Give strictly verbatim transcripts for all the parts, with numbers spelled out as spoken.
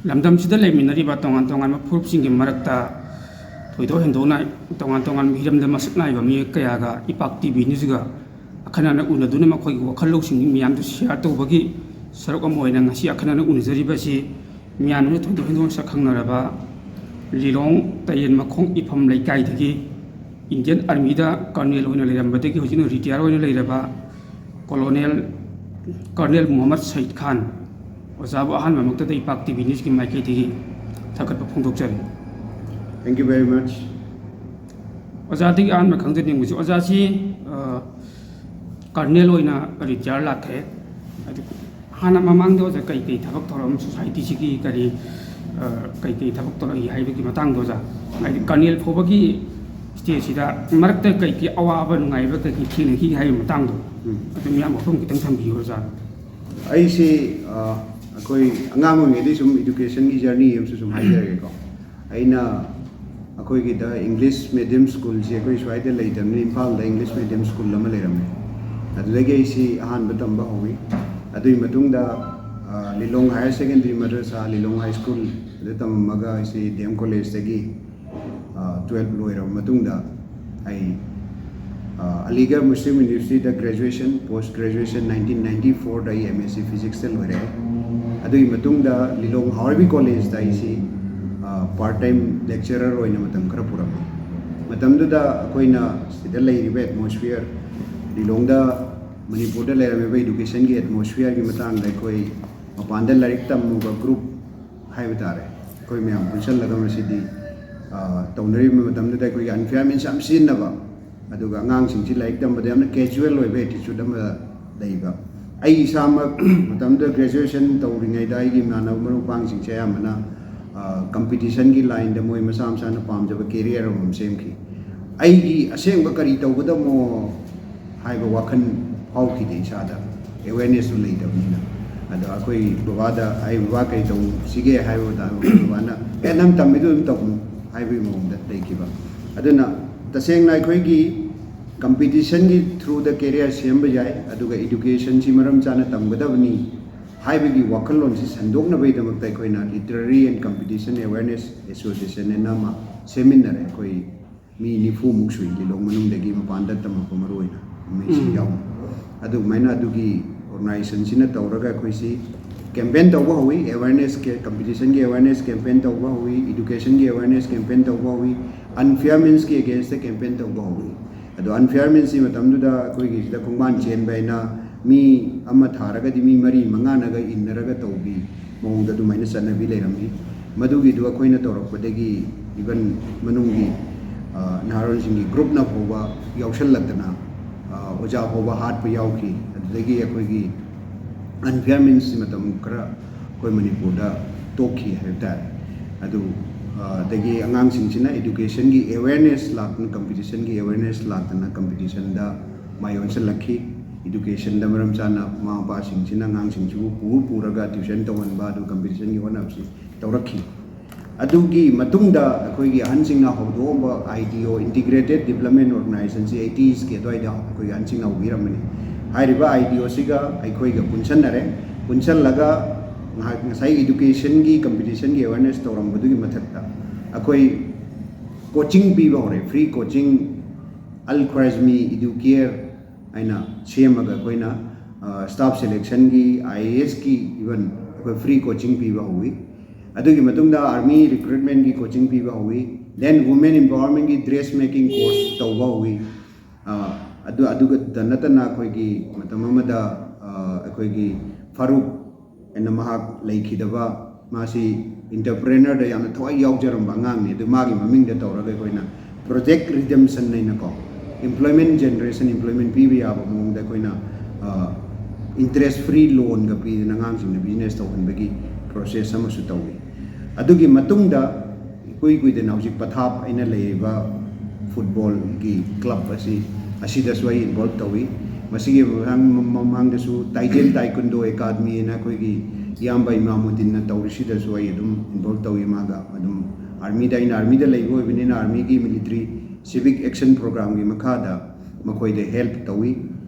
ꯂꯝꯗꯝꯁꯤꯗ ꯂꯩꯃꯤꯟꯅꯔꯤꯕ ꯇꯣꯉꯥꯟ ꯇꯣꯉꯥꯟꯕ ꯐꯨꯔꯨꯞꯁꯤꯡꯒꯤ ꯃꯔꯛꯇ ꯊꯣꯏꯗꯣꯛ ꯍꯦꯟꯗꯣꯛꯅ ꯇꯣꯉꯥꯟ ꯇꯣꯉꯥꯟꯕ ꯍꯤꯔꯝꯗ ꯃꯁꯛ ꯅꯥꯏꯕ ꯃꯤꯑꯣꯏ ꯀꯌꯥꯒ ꯏꯄꯥꯛ ꯇꯤꯚꯤ ꯅ꯭ꯌꯨꯁꯒ ꯑꯈꯟꯅꯅ ꯎꯅꯗꯨꯅ ꯃꯈꯣꯏꯒꯤ ꯋꯥꯈꯜ ꯂꯧꯁꯤꯡ ꯃꯤꯌꯥꯝꯗ ꯁꯤꯌꯥꯔ ꯇꯧꯕꯒꯤ ꯁꯔꯨꯛ ꯑꯃ ꯑꯣꯏꯅ ꯉꯁꯤ ꯑꯈꯟꯅꯅ ꯎꯅꯖꯔꯤꯕ ꯑꯁꯤ ꯃꯤꯌꯥꯝꯅ ꯊꯣꯏꯗꯣꯛ ꯍꯦꯟꯗꯣꯛꯅ ꯁꯛ ꯈꯪꯅꯔꯕ ꯂꯤꯂꯣꯡ ꯇꯌꯦꯜ ꯃꯈꯣꯡ ꯏꯐꯝ ꯂꯩꯀꯥꯏꯗꯒꯤ ꯏꯟꯗꯤꯌꯟ ꯑꯥꯔꯃꯤꯗ ꯀꯔꯅꯦꯜ ꯑꯣꯏꯅ ꯂꯩꯔꯝꯕꯗꯒꯤ ꯍꯧꯖꯤꯛꯅ ꯔꯤꯇꯥꯌꯔ ꯑꯣꯏꯅ ꯂꯩꯔꯕ ꯀꯣꯂꯣꯅꯦꯜ ꯀꯔꯅꯦꯜ ꯃꯨꯍꯝꯃꯗ ꯁꯌꯤꯗ ꯈꯥꯟ꯫ ꯑꯣꯖꯥꯕꯨ ꯑꯍꯥꯟꯕꯃꯛꯇꯗ ꯏꯄꯥꯛ ꯇꯤꯚꯤ ꯅ꯭ꯌꯨꯁꯀꯤ ꯃꯥꯏꯀꯩꯗꯒꯤ ꯊꯥꯒꯠꯄ ꯐꯣꯡꯗꯣꯛꯆꯔꯤ꯫ Thank you very much. ꯑꯣꯖꯥꯗꯒꯤ ꯑꯍꯥꯟꯕ ꯈꯪꯖꯅꯤꯡꯕꯁꯤ, ꯑꯣꯖꯥꯁꯤ ꯀꯔꯅꯦꯜ ꯑꯣꯏꯅ ꯔꯤꯇꯥꯌꯔ ꯂꯥꯛꯈ꯭ꯔꯦ꯫ ꯑꯗꯨ ꯍꯥꯟꯅ ꯃꯃꯥꯡꯗ ꯑꯣꯖꯥ ꯀꯩꯀꯩ ꯊꯕꯛ ꯊꯧꯔꯝ ꯁꯣꯁꯥꯏꯇꯤꯁꯤꯒꯤ ꯀꯔꯤ ꯀꯩꯀꯩ ꯊꯕꯛ ꯇꯧꯔꯛꯏ ꯍꯥꯏꯕꯒꯤ ꯃꯇꯥꯡꯗ ꯑꯣꯖꯥ, ꯍꯥꯏꯗꯤ ꯀꯔꯅꯦꯜ ꯐꯥꯎꯕꯒꯤ ꯁ꯭ꯇꯦꯖꯁꯤꯗ ꯃꯔꯛꯇ ꯀꯩꯀꯩ ꯑꯋꯥꯕ ꯅꯨꯡꯉꯥꯏꯕ ꯀꯩꯀꯩ ꯊꯦꯡꯅꯈꯤ ꯍꯥꯏꯕꯒꯤ ꯃꯇꯥꯡꯗꯣ ꯑꯗꯨꯝ ꯌꯥꯝ ꯋꯥꯐꯝ ꯈꯤꯇꯪ ꯊꯝꯕꯤꯌꯨ ꯑꯣꯖꯥ꯫ ꯑꯩꯁꯤ ꯑꯩꯈꯣꯏ ꯑꯉꯥꯡ ꯑꯣꯏꯔꯤꯉꯩꯗꯒꯤ ꯁꯨꯝ ꯏꯗꯨꯀꯦꯁꯟꯒꯤ ꯖꯔꯅꯤ ꯑꯃꯁꯨ ꯁꯨꯝ ꯍꯥꯏꯖꯔꯒꯦꯀꯣ꯫ ꯑꯩꯅ ꯑꯩꯈꯣꯏꯒꯤꯗ ꯏꯪꯂꯤꯁ ꯃꯦꯗꯤꯌꯝ ꯁ꯭ꯀꯨꯜꯁꯤ ꯑꯩꯈꯣꯏ ꯁ꯭ꯋꯥꯏꯗ ꯂꯩꯇꯕꯅꯤꯅ ꯏꯝꯐꯥꯜꯗ ꯏꯪꯂꯤꯁ ꯃꯦꯗꯤꯌꯝ ꯁ꯭ꯀꯨꯜ ꯑꯃ ꯂꯩꯔꯝꯃꯦ꯫ ꯑꯗꯨꯗꯒꯤ ꯑꯩꯁꯤ ꯑꯍꯥꯟꯕ ꯇꯝꯕ ꯍꯧꯏ꯫ ꯑꯗꯨꯒꯤ ꯃꯇꯨꯡꯗ ꯂꯤꯂꯣꯡ ꯍꯥꯌꯔ ꯁꯦꯀꯦꯟꯗꯔꯤ ꯃꯗ꯭ꯔꯁꯥ, ꯂꯤꯂꯣꯡ ꯍꯥꯏ ꯁ꯭ꯀꯨꯜ, ꯑꯗꯨ ꯇꯝꯃꯝꯃꯒ ꯑꯩꯁꯤ ꯗꯤ ꯑꯦꯝ ꯀꯣꯂꯦꯖꯇꯒꯤ ꯇꯨꯌꯦꯜꯞ ꯂꯣꯏꯔꯕ ꯃꯇꯨꯡꯗ ꯑꯩ ꯑꯂꯤꯒꯔ ꯃꯨꯁꯂꯤꯝ ꯌꯨꯅꯤꯚꯔꯁꯤꯇꯤꯗ ꯒ꯭ꯔꯦꯖꯨꯑꯦꯁꯟ, ꯄꯣꯁ ꯒ꯭ꯔꯦꯖꯨꯑꯦꯁꯟ ꯅꯥꯏꯟꯇꯤꯟ ꯅꯥꯏꯟꯇꯤ ꯐꯣꯔꯗ ꯑꯩ ꯑꯦꯝ ꯑꯦꯁ ꯁꯤ ꯐꯤꯖꯤꯛꯁꯇ ꯂꯣꯏꯔꯛꯑꯦ꯫ ꯑꯗꯨꯒꯤ ꯃꯇꯨꯡꯗ ꯂꯤꯂꯣꯡ ꯍꯥꯋꯔꯕꯤ ꯀꯣꯂꯦꯖꯇ ꯑꯩꯁꯤ ꯄꯥꯔꯠ ꯇꯥꯏꯝ ꯂꯦꯛꯆꯔꯔ ꯑꯣꯏꯅ ꯃꯇꯝ ꯈꯔ ꯄꯨꯔꯝꯃꯤ꯫ ꯃꯇꯝꯗꯨꯗ ꯑꯩꯈꯣꯏꯅ ꯁꯤꯗ ꯂꯩꯔꯤꯕ ꯑꯦꯠꯃꯣꯁꯐꯤꯌꯔ, ꯂꯤꯂꯣꯡꯗ, ꯃꯅꯤꯄꯨꯔꯗ ꯂꯩꯔꯝꯃꯤꯕ ꯏꯗꯨꯀꯦꯁꯟꯒꯤ ꯑꯦꯠꯃꯣꯁꯐꯤꯌꯔꯒꯤ ꯃꯇꯥꯡꯗ ꯑꯩꯈꯣꯏ ꯃꯄꯥꯟꯗ ꯂꯥꯏꯔꯤꯛ ꯇꯝꯃꯨꯕ ꯒ꯭ꯔꯨꯞ ꯍꯥꯏꯕ ꯇꯥꯔꯦ, ꯑꯩꯈꯣꯏ ꯃꯌꯥꯝ ꯄꯨꯟꯁꯤꯜꯂꯒ ꯃꯁꯤꯗꯤ ꯇꯧꯅꯔꯤꯕ ꯃꯇꯝꯗꯨꯗ ꯑꯩꯈꯣꯏꯒꯤ ꯑꯟꯐꯤꯌꯥꯔꯃꯦꯟꯁ ꯌꯥꯝ ꯁꯤꯖꯤꯟꯅꯕ, ꯑꯗꯨꯒ ꯑꯉꯥꯡꯁꯤꯡꯁꯤ ꯂꯥꯏꯔꯤꯛ ꯇꯝꯕꯗ ꯌꯥꯝꯅ ꯀꯦꯖꯨꯋꯦꯜ ꯑꯣꯏꯕ ꯑꯦꯇꯤꯆꯨꯠ ꯑꯃ ꯂꯩꯕ꯫ ꯑꯩ ꯏꯁꯥꯃꯛ ꯃꯇꯝꯗꯨꯗ ꯒ꯭ꯔꯦꯖꯨꯑꯦꯁꯟ ꯇꯧꯔꯤꯉꯩꯗ ꯑꯩꯒꯤ ꯏꯃꯥꯟꯅꯕ ꯃꯔꯨꯞ ꯃꯄꯥꯡꯁꯤꯡꯁꯦ ꯑꯌꯥꯝꯕꯅ ꯀꯝꯄꯤꯇꯤꯁꯟꯒꯤ ꯂꯥꯏꯟꯗ ꯃꯣꯏ ꯃꯁꯥ ꯃꯁꯥꯅ ꯄꯥꯝꯖꯕ ꯀꯦꯔꯤꯌꯔ ꯑꯃꯃꯝ ꯁꯦꯝꯈꯤ꯫ ꯑꯩꯒꯤ ꯑꯁꯦꯡꯕ ꯀꯔꯤ ꯇꯧꯒꯗꯕꯅꯣ ꯍꯥꯏꯕ ꯋꯥꯈꯜ ꯐꯥꯎꯈꯤꯗꯦ ꯏꯁꯥꯗ, ꯑꯦꯋꯦꯔꯅꯦꯁꯁꯨ ꯂꯩꯇꯕꯅꯤꯅ꯫ ꯑꯗꯣ ꯑꯩꯈꯣꯏ ꯕꯕꯥꯗ, "ꯑꯩ ꯕꯕꯥ ꯀꯔꯤ ꯇꯧꯁꯤꯒꯦ?" ꯍꯥꯏꯕ ꯃꯇꯝꯗ ꯕꯕꯥꯅ, "ꯑꯦ, ꯅꯪ ꯇꯝꯃꯤꯗꯨ ꯑꯗꯨꯝ ꯇꯧꯅꯨ" ꯍꯥꯏꯕꯒꯤ ꯃꯑꯣꯡꯗ ꯂꯩꯈꯤꯕ꯫ ꯑꯗꯨꯅ ꯇꯁꯦꯡꯅ ꯑꯩꯈꯣꯏꯒꯤ ꯀꯝꯄꯤꯇꯤꯁꯟꯒꯤ ꯊ꯭ꯔꯨꯗ ꯀꯦꯔꯤꯌꯔ ꯁꯦꯝꯕ ꯌꯥꯏ, ꯑꯗꯨꯒ ꯏꯗꯨꯀꯦꯁꯟꯁꯤ ꯃꯔꯝ ꯆꯥꯅ ꯇꯝꯒꯗꯕꯅꯤ꯫ ꯍꯥꯏꯕꯒꯤ ꯋꯥꯈꯜꯂꯣꯟꯁꯤ ꯁꯟꯗꯣꯛꯅꯕꯒꯤꯗꯃꯛꯇ ꯑꯩꯈꯣꯏꯅ Literary and Competition Awareness Association ꯑꯅ ꯑꯃ ꯁꯦꯝꯃꯤꯟꯅꯔꯦ꯫ ꯑꯩꯈꯣꯏ ꯃꯤ ꯅꯤꯐꯨꯃꯨꯛ ꯁꯨꯏ ꯂꯤꯂꯣꯡ ꯃꯅꯨꯡꯗꯒꯤ ꯃꯄꯥꯟꯗ ꯇꯝꯃꯛꯄ ꯃꯔꯨ ꯑꯣꯏꯅ ꯃꯤꯁꯤꯡ ꯎꯝ꯫ ꯌꯥꯎꯅ꯫ ꯑꯗꯨꯃꯥꯏꯅ ꯑꯗꯨꯒꯤ organizationꯁꯤꯅ ꯇꯧꯔꯒ ꯑꯩꯈꯣꯏꯁꯤ campaign ꯇꯧꯕ ꯍꯧꯋꯤ꯫ Awareness ꯀꯦ-, competitionꯒꯤ awareness campaign ꯇꯧꯕ ꯍꯧꯋꯤ, educationꯒꯤ awareness campaign ꯇꯧꯕ ꯍꯧꯋꯤ, unfair meansꯀꯤ againstꯇ campaign ꯇꯧꯕ ꯍꯧꯋꯤ꯫ ꯑꯗꯣ unfair meansꯀꯤ ꯃꯇꯝꯗꯨꯗ ꯑꯩꯈꯣꯏꯒꯤꯁꯤꯗ ꯈꯣꯡꯕꯥꯟ ꯆꯦꯟꯕ ꯍꯥꯏꯅ ꯃꯤ ꯑꯃ ꯊꯥꯔꯒꯗꯤ ꯃꯤ ꯃꯔꯤ ꯃꯉꯥꯅꯒ ꯏꯟꯅꯔꯒ ꯇꯧꯕꯤ ꯃꯑꯣꯡꯗ ꯑꯗꯨꯃꯥꯏꯅ ꯆꯠꯅꯕꯤ ꯂꯩꯔꯝꯃꯤ꯫ ꯃꯗꯨꯒꯤꯗꯨ ꯑꯩꯈꯣꯏꯅ ꯇꯧꯔꯛꯄꯗꯒꯤ even ꯃꯅꯨꯡꯒꯤ, ꯑ, ꯅꯍꯥꯔꯣꯜꯁꯤꯡꯒꯤ groupꯅ ꯐꯥꯎꯕ ꯌꯥꯎꯁꯜꯂꯛꯇꯅ, ꯑ, ꯑꯣꯖꯥ ꯐꯥꯎꯕ ꯍꯥꯠꯄ ꯌꯥꯎꯈꯤ꯫ ꯑꯗꯨꯗꯒꯤ ꯑꯩꯈꯣꯏꯒꯤ unfair means ꯃꯇꯝ ꯈꯔ ꯑꯩꯈꯣꯏ ꯃꯅꯤꯄꯨꯔꯗ ꯇꯣꯛꯈꯤ ꯍꯥꯏꯕ ꯇꯥꯔꯦ꯫ ꯑꯗꯨ, ꯑ, ꯑꯗꯒꯤ ꯑꯉꯥꯡꯁꯤꯡꯁꯤꯅ educationꯒꯤ awareness ꯂꯥꯛꯇꯅ, competitionꯒꯤ awareness ꯂꯥꯛꯇꯅ competitionꯗ ꯃꯥꯏ ꯑꯣꯟꯁꯤꯜꯂꯛꯈꯤ꯫ Educationꯗ ꯃꯔꯝ ꯆꯥꯅ ꯃꯃꯥ ꯃꯄꯥꯁꯤꯡꯁꯤꯅ ꯑꯉꯥꯡꯁꯤꯡꯁꯤꯕꯨ ꯄꯨꯔ ꯄꯨꯔꯒ tuition ꯇꯧꯍꯟꯕ, ꯑꯗꯨ competitionꯒꯤ ꯍꯣꯠꯅꯕꯁꯤ ꯇꯧꯔꯛꯈꯤ꯫ ꯑꯗꯨꯒꯤ ꯃꯇꯨꯡꯗ ꯑꯩꯈꯣꯏꯒꯤ ꯑꯍꯟꯁꯤꯡꯅ ꯍꯧꯗꯣꯛꯑꯝꯕ IDO, Integrated Development Organizationꯁꯤ eightiesꯀꯤ ꯑꯗꯨꯋꯥꯏꯗ ꯑꯩꯈꯣꯏꯒꯤ ꯑꯍꯟꯁꯤꯡꯅ ꯍꯧꯕꯤꯔꯝꯕꯅꯤ꯫ ꯍꯥꯏꯔꯤꯕ IDOꯁꯤꯒ ꯑꯩꯈꯣꯏꯒ ꯄꯨꯟꯁꯤꯟꯅꯔꯦ꯫ ꯄꯨꯟꯁꯤꯜꯂꯒ ꯉꯥꯏꯍꯥꯛ ꯉꯁꯥꯏ educationꯒꯤ competitionꯒꯤ awareness ꯇꯧꯔꯝꯕꯗꯨꯒꯤ ꯃꯊꯛꯇ ꯑꯩꯈꯣꯏ coaching ꯄꯤꯕ ꯍꯧꯔꯦ, free coaching, Al Khwarizmi Educare ꯍꯥꯏꯅ ꯁꯦꯝꯃꯒ ꯑꯩꯈꯣꯏꯅ, ꯑ, staff selectionꯒꯤ, IASꯀꯤ even ꯑꯩꯈꯣꯏ free coaching ꯄꯤꯕ ꯍꯧꯋꯤ꯫ ꯑꯗꯨꯒꯤ ꯃꯇꯨꯡꯗ army recruitmentꯀꯤ coaching ꯄꯤꯕ ꯍꯧꯋꯤ꯫ Then women empowermentꯀꯤ dress making course ꯇꯧꯕ ꯍꯧꯋꯤ꯫ ꯑ, ꯑꯗꯨ, ꯑꯗꯨꯒꯇ ꯅꯠꯇꯅ ꯑꯩꯈꯣꯏꯒꯤ ꯃꯇꯝ ꯑꯃꯗ, ꯑ, ꯑꯩꯈꯣꯏꯒꯤ ꯐꯥꯔꯨꯛ ꯍꯥꯏꯅ ꯃꯍꯥꯛ ꯂꯩꯈꯤꯗꯕ, ꯃꯥꯁꯤ entrepreneurꯗ ꯌꯥꯝꯅ ꯊꯋꯥꯏ ꯌꯥꯎꯖꯔꯝꯕ ꯑꯉꯥꯡꯅꯤ꯫ ꯑꯗꯨ ꯃꯥꯒꯤ ꯃꯃꯤꯡꯗ ꯇꯧꯔꯒ ꯑꯩꯈꯣꯏꯅ Project Redemption ꯍꯥꯏꯅꯀꯣ, employment generation, employment ꯄꯤꯕ ꯌꯥꯕ ꯃꯑꯣꯡꯗ ꯑꯩꯈꯣꯏꯅ, ꯑ, interest free loanꯒ ꯄꯤꯗꯅ ꯑꯉꯥꯡꯁꯤꯡꯅ business ꯇꯧꯍꯟꯕꯒꯤ process ꯑꯃꯁꯨ ꯇꯧꯏ꯫ ꯑꯗꯨꯒꯤ ꯃꯇꯨꯡꯗ ꯏꯀꯨꯏ ꯀꯨꯏꯗꯅ ꯍꯧꯖꯤꯛ ꯄꯊꯥꯞ ꯑꯩꯅ ꯂꯩꯔꯤꯕ footballꯒꯤ club ꯑꯁꯤ, ꯑꯁꯤꯗꯁꯨ ꯑꯩ involve ꯇꯧꯏ꯫ ꯃꯁꯤꯒꯤ ꯃꯃꯥꯡ-, ꯃꯃꯥꯡꯗꯁꯨ Taijin Taekwondo Academy ꯍꯥꯏꯅ ꯑꯩꯈꯣꯏꯒꯤ ꯏꯌꯥꯝꯕ ꯏꯃꯥꯃꯨꯗꯤꯟꯅ ꯇꯧꯔꯤꯁꯤꯗꯁꯨ ꯑꯩ ꯑꯗꯨꯝ involve ꯇꯧꯏ꯫ ꯃꯥꯒ ꯑꯗꯨꯝ armyꯗ, ꯑꯩꯅ armyꯗ ꯂꯩꯕ ꯑꯣꯏꯕꯅꯤꯅ armyꯒꯤ military civic action programꯒꯤ ꯃꯈꯥꯗ ꯃꯈꯣꯏꯗ help ꯇꯧꯏ꯫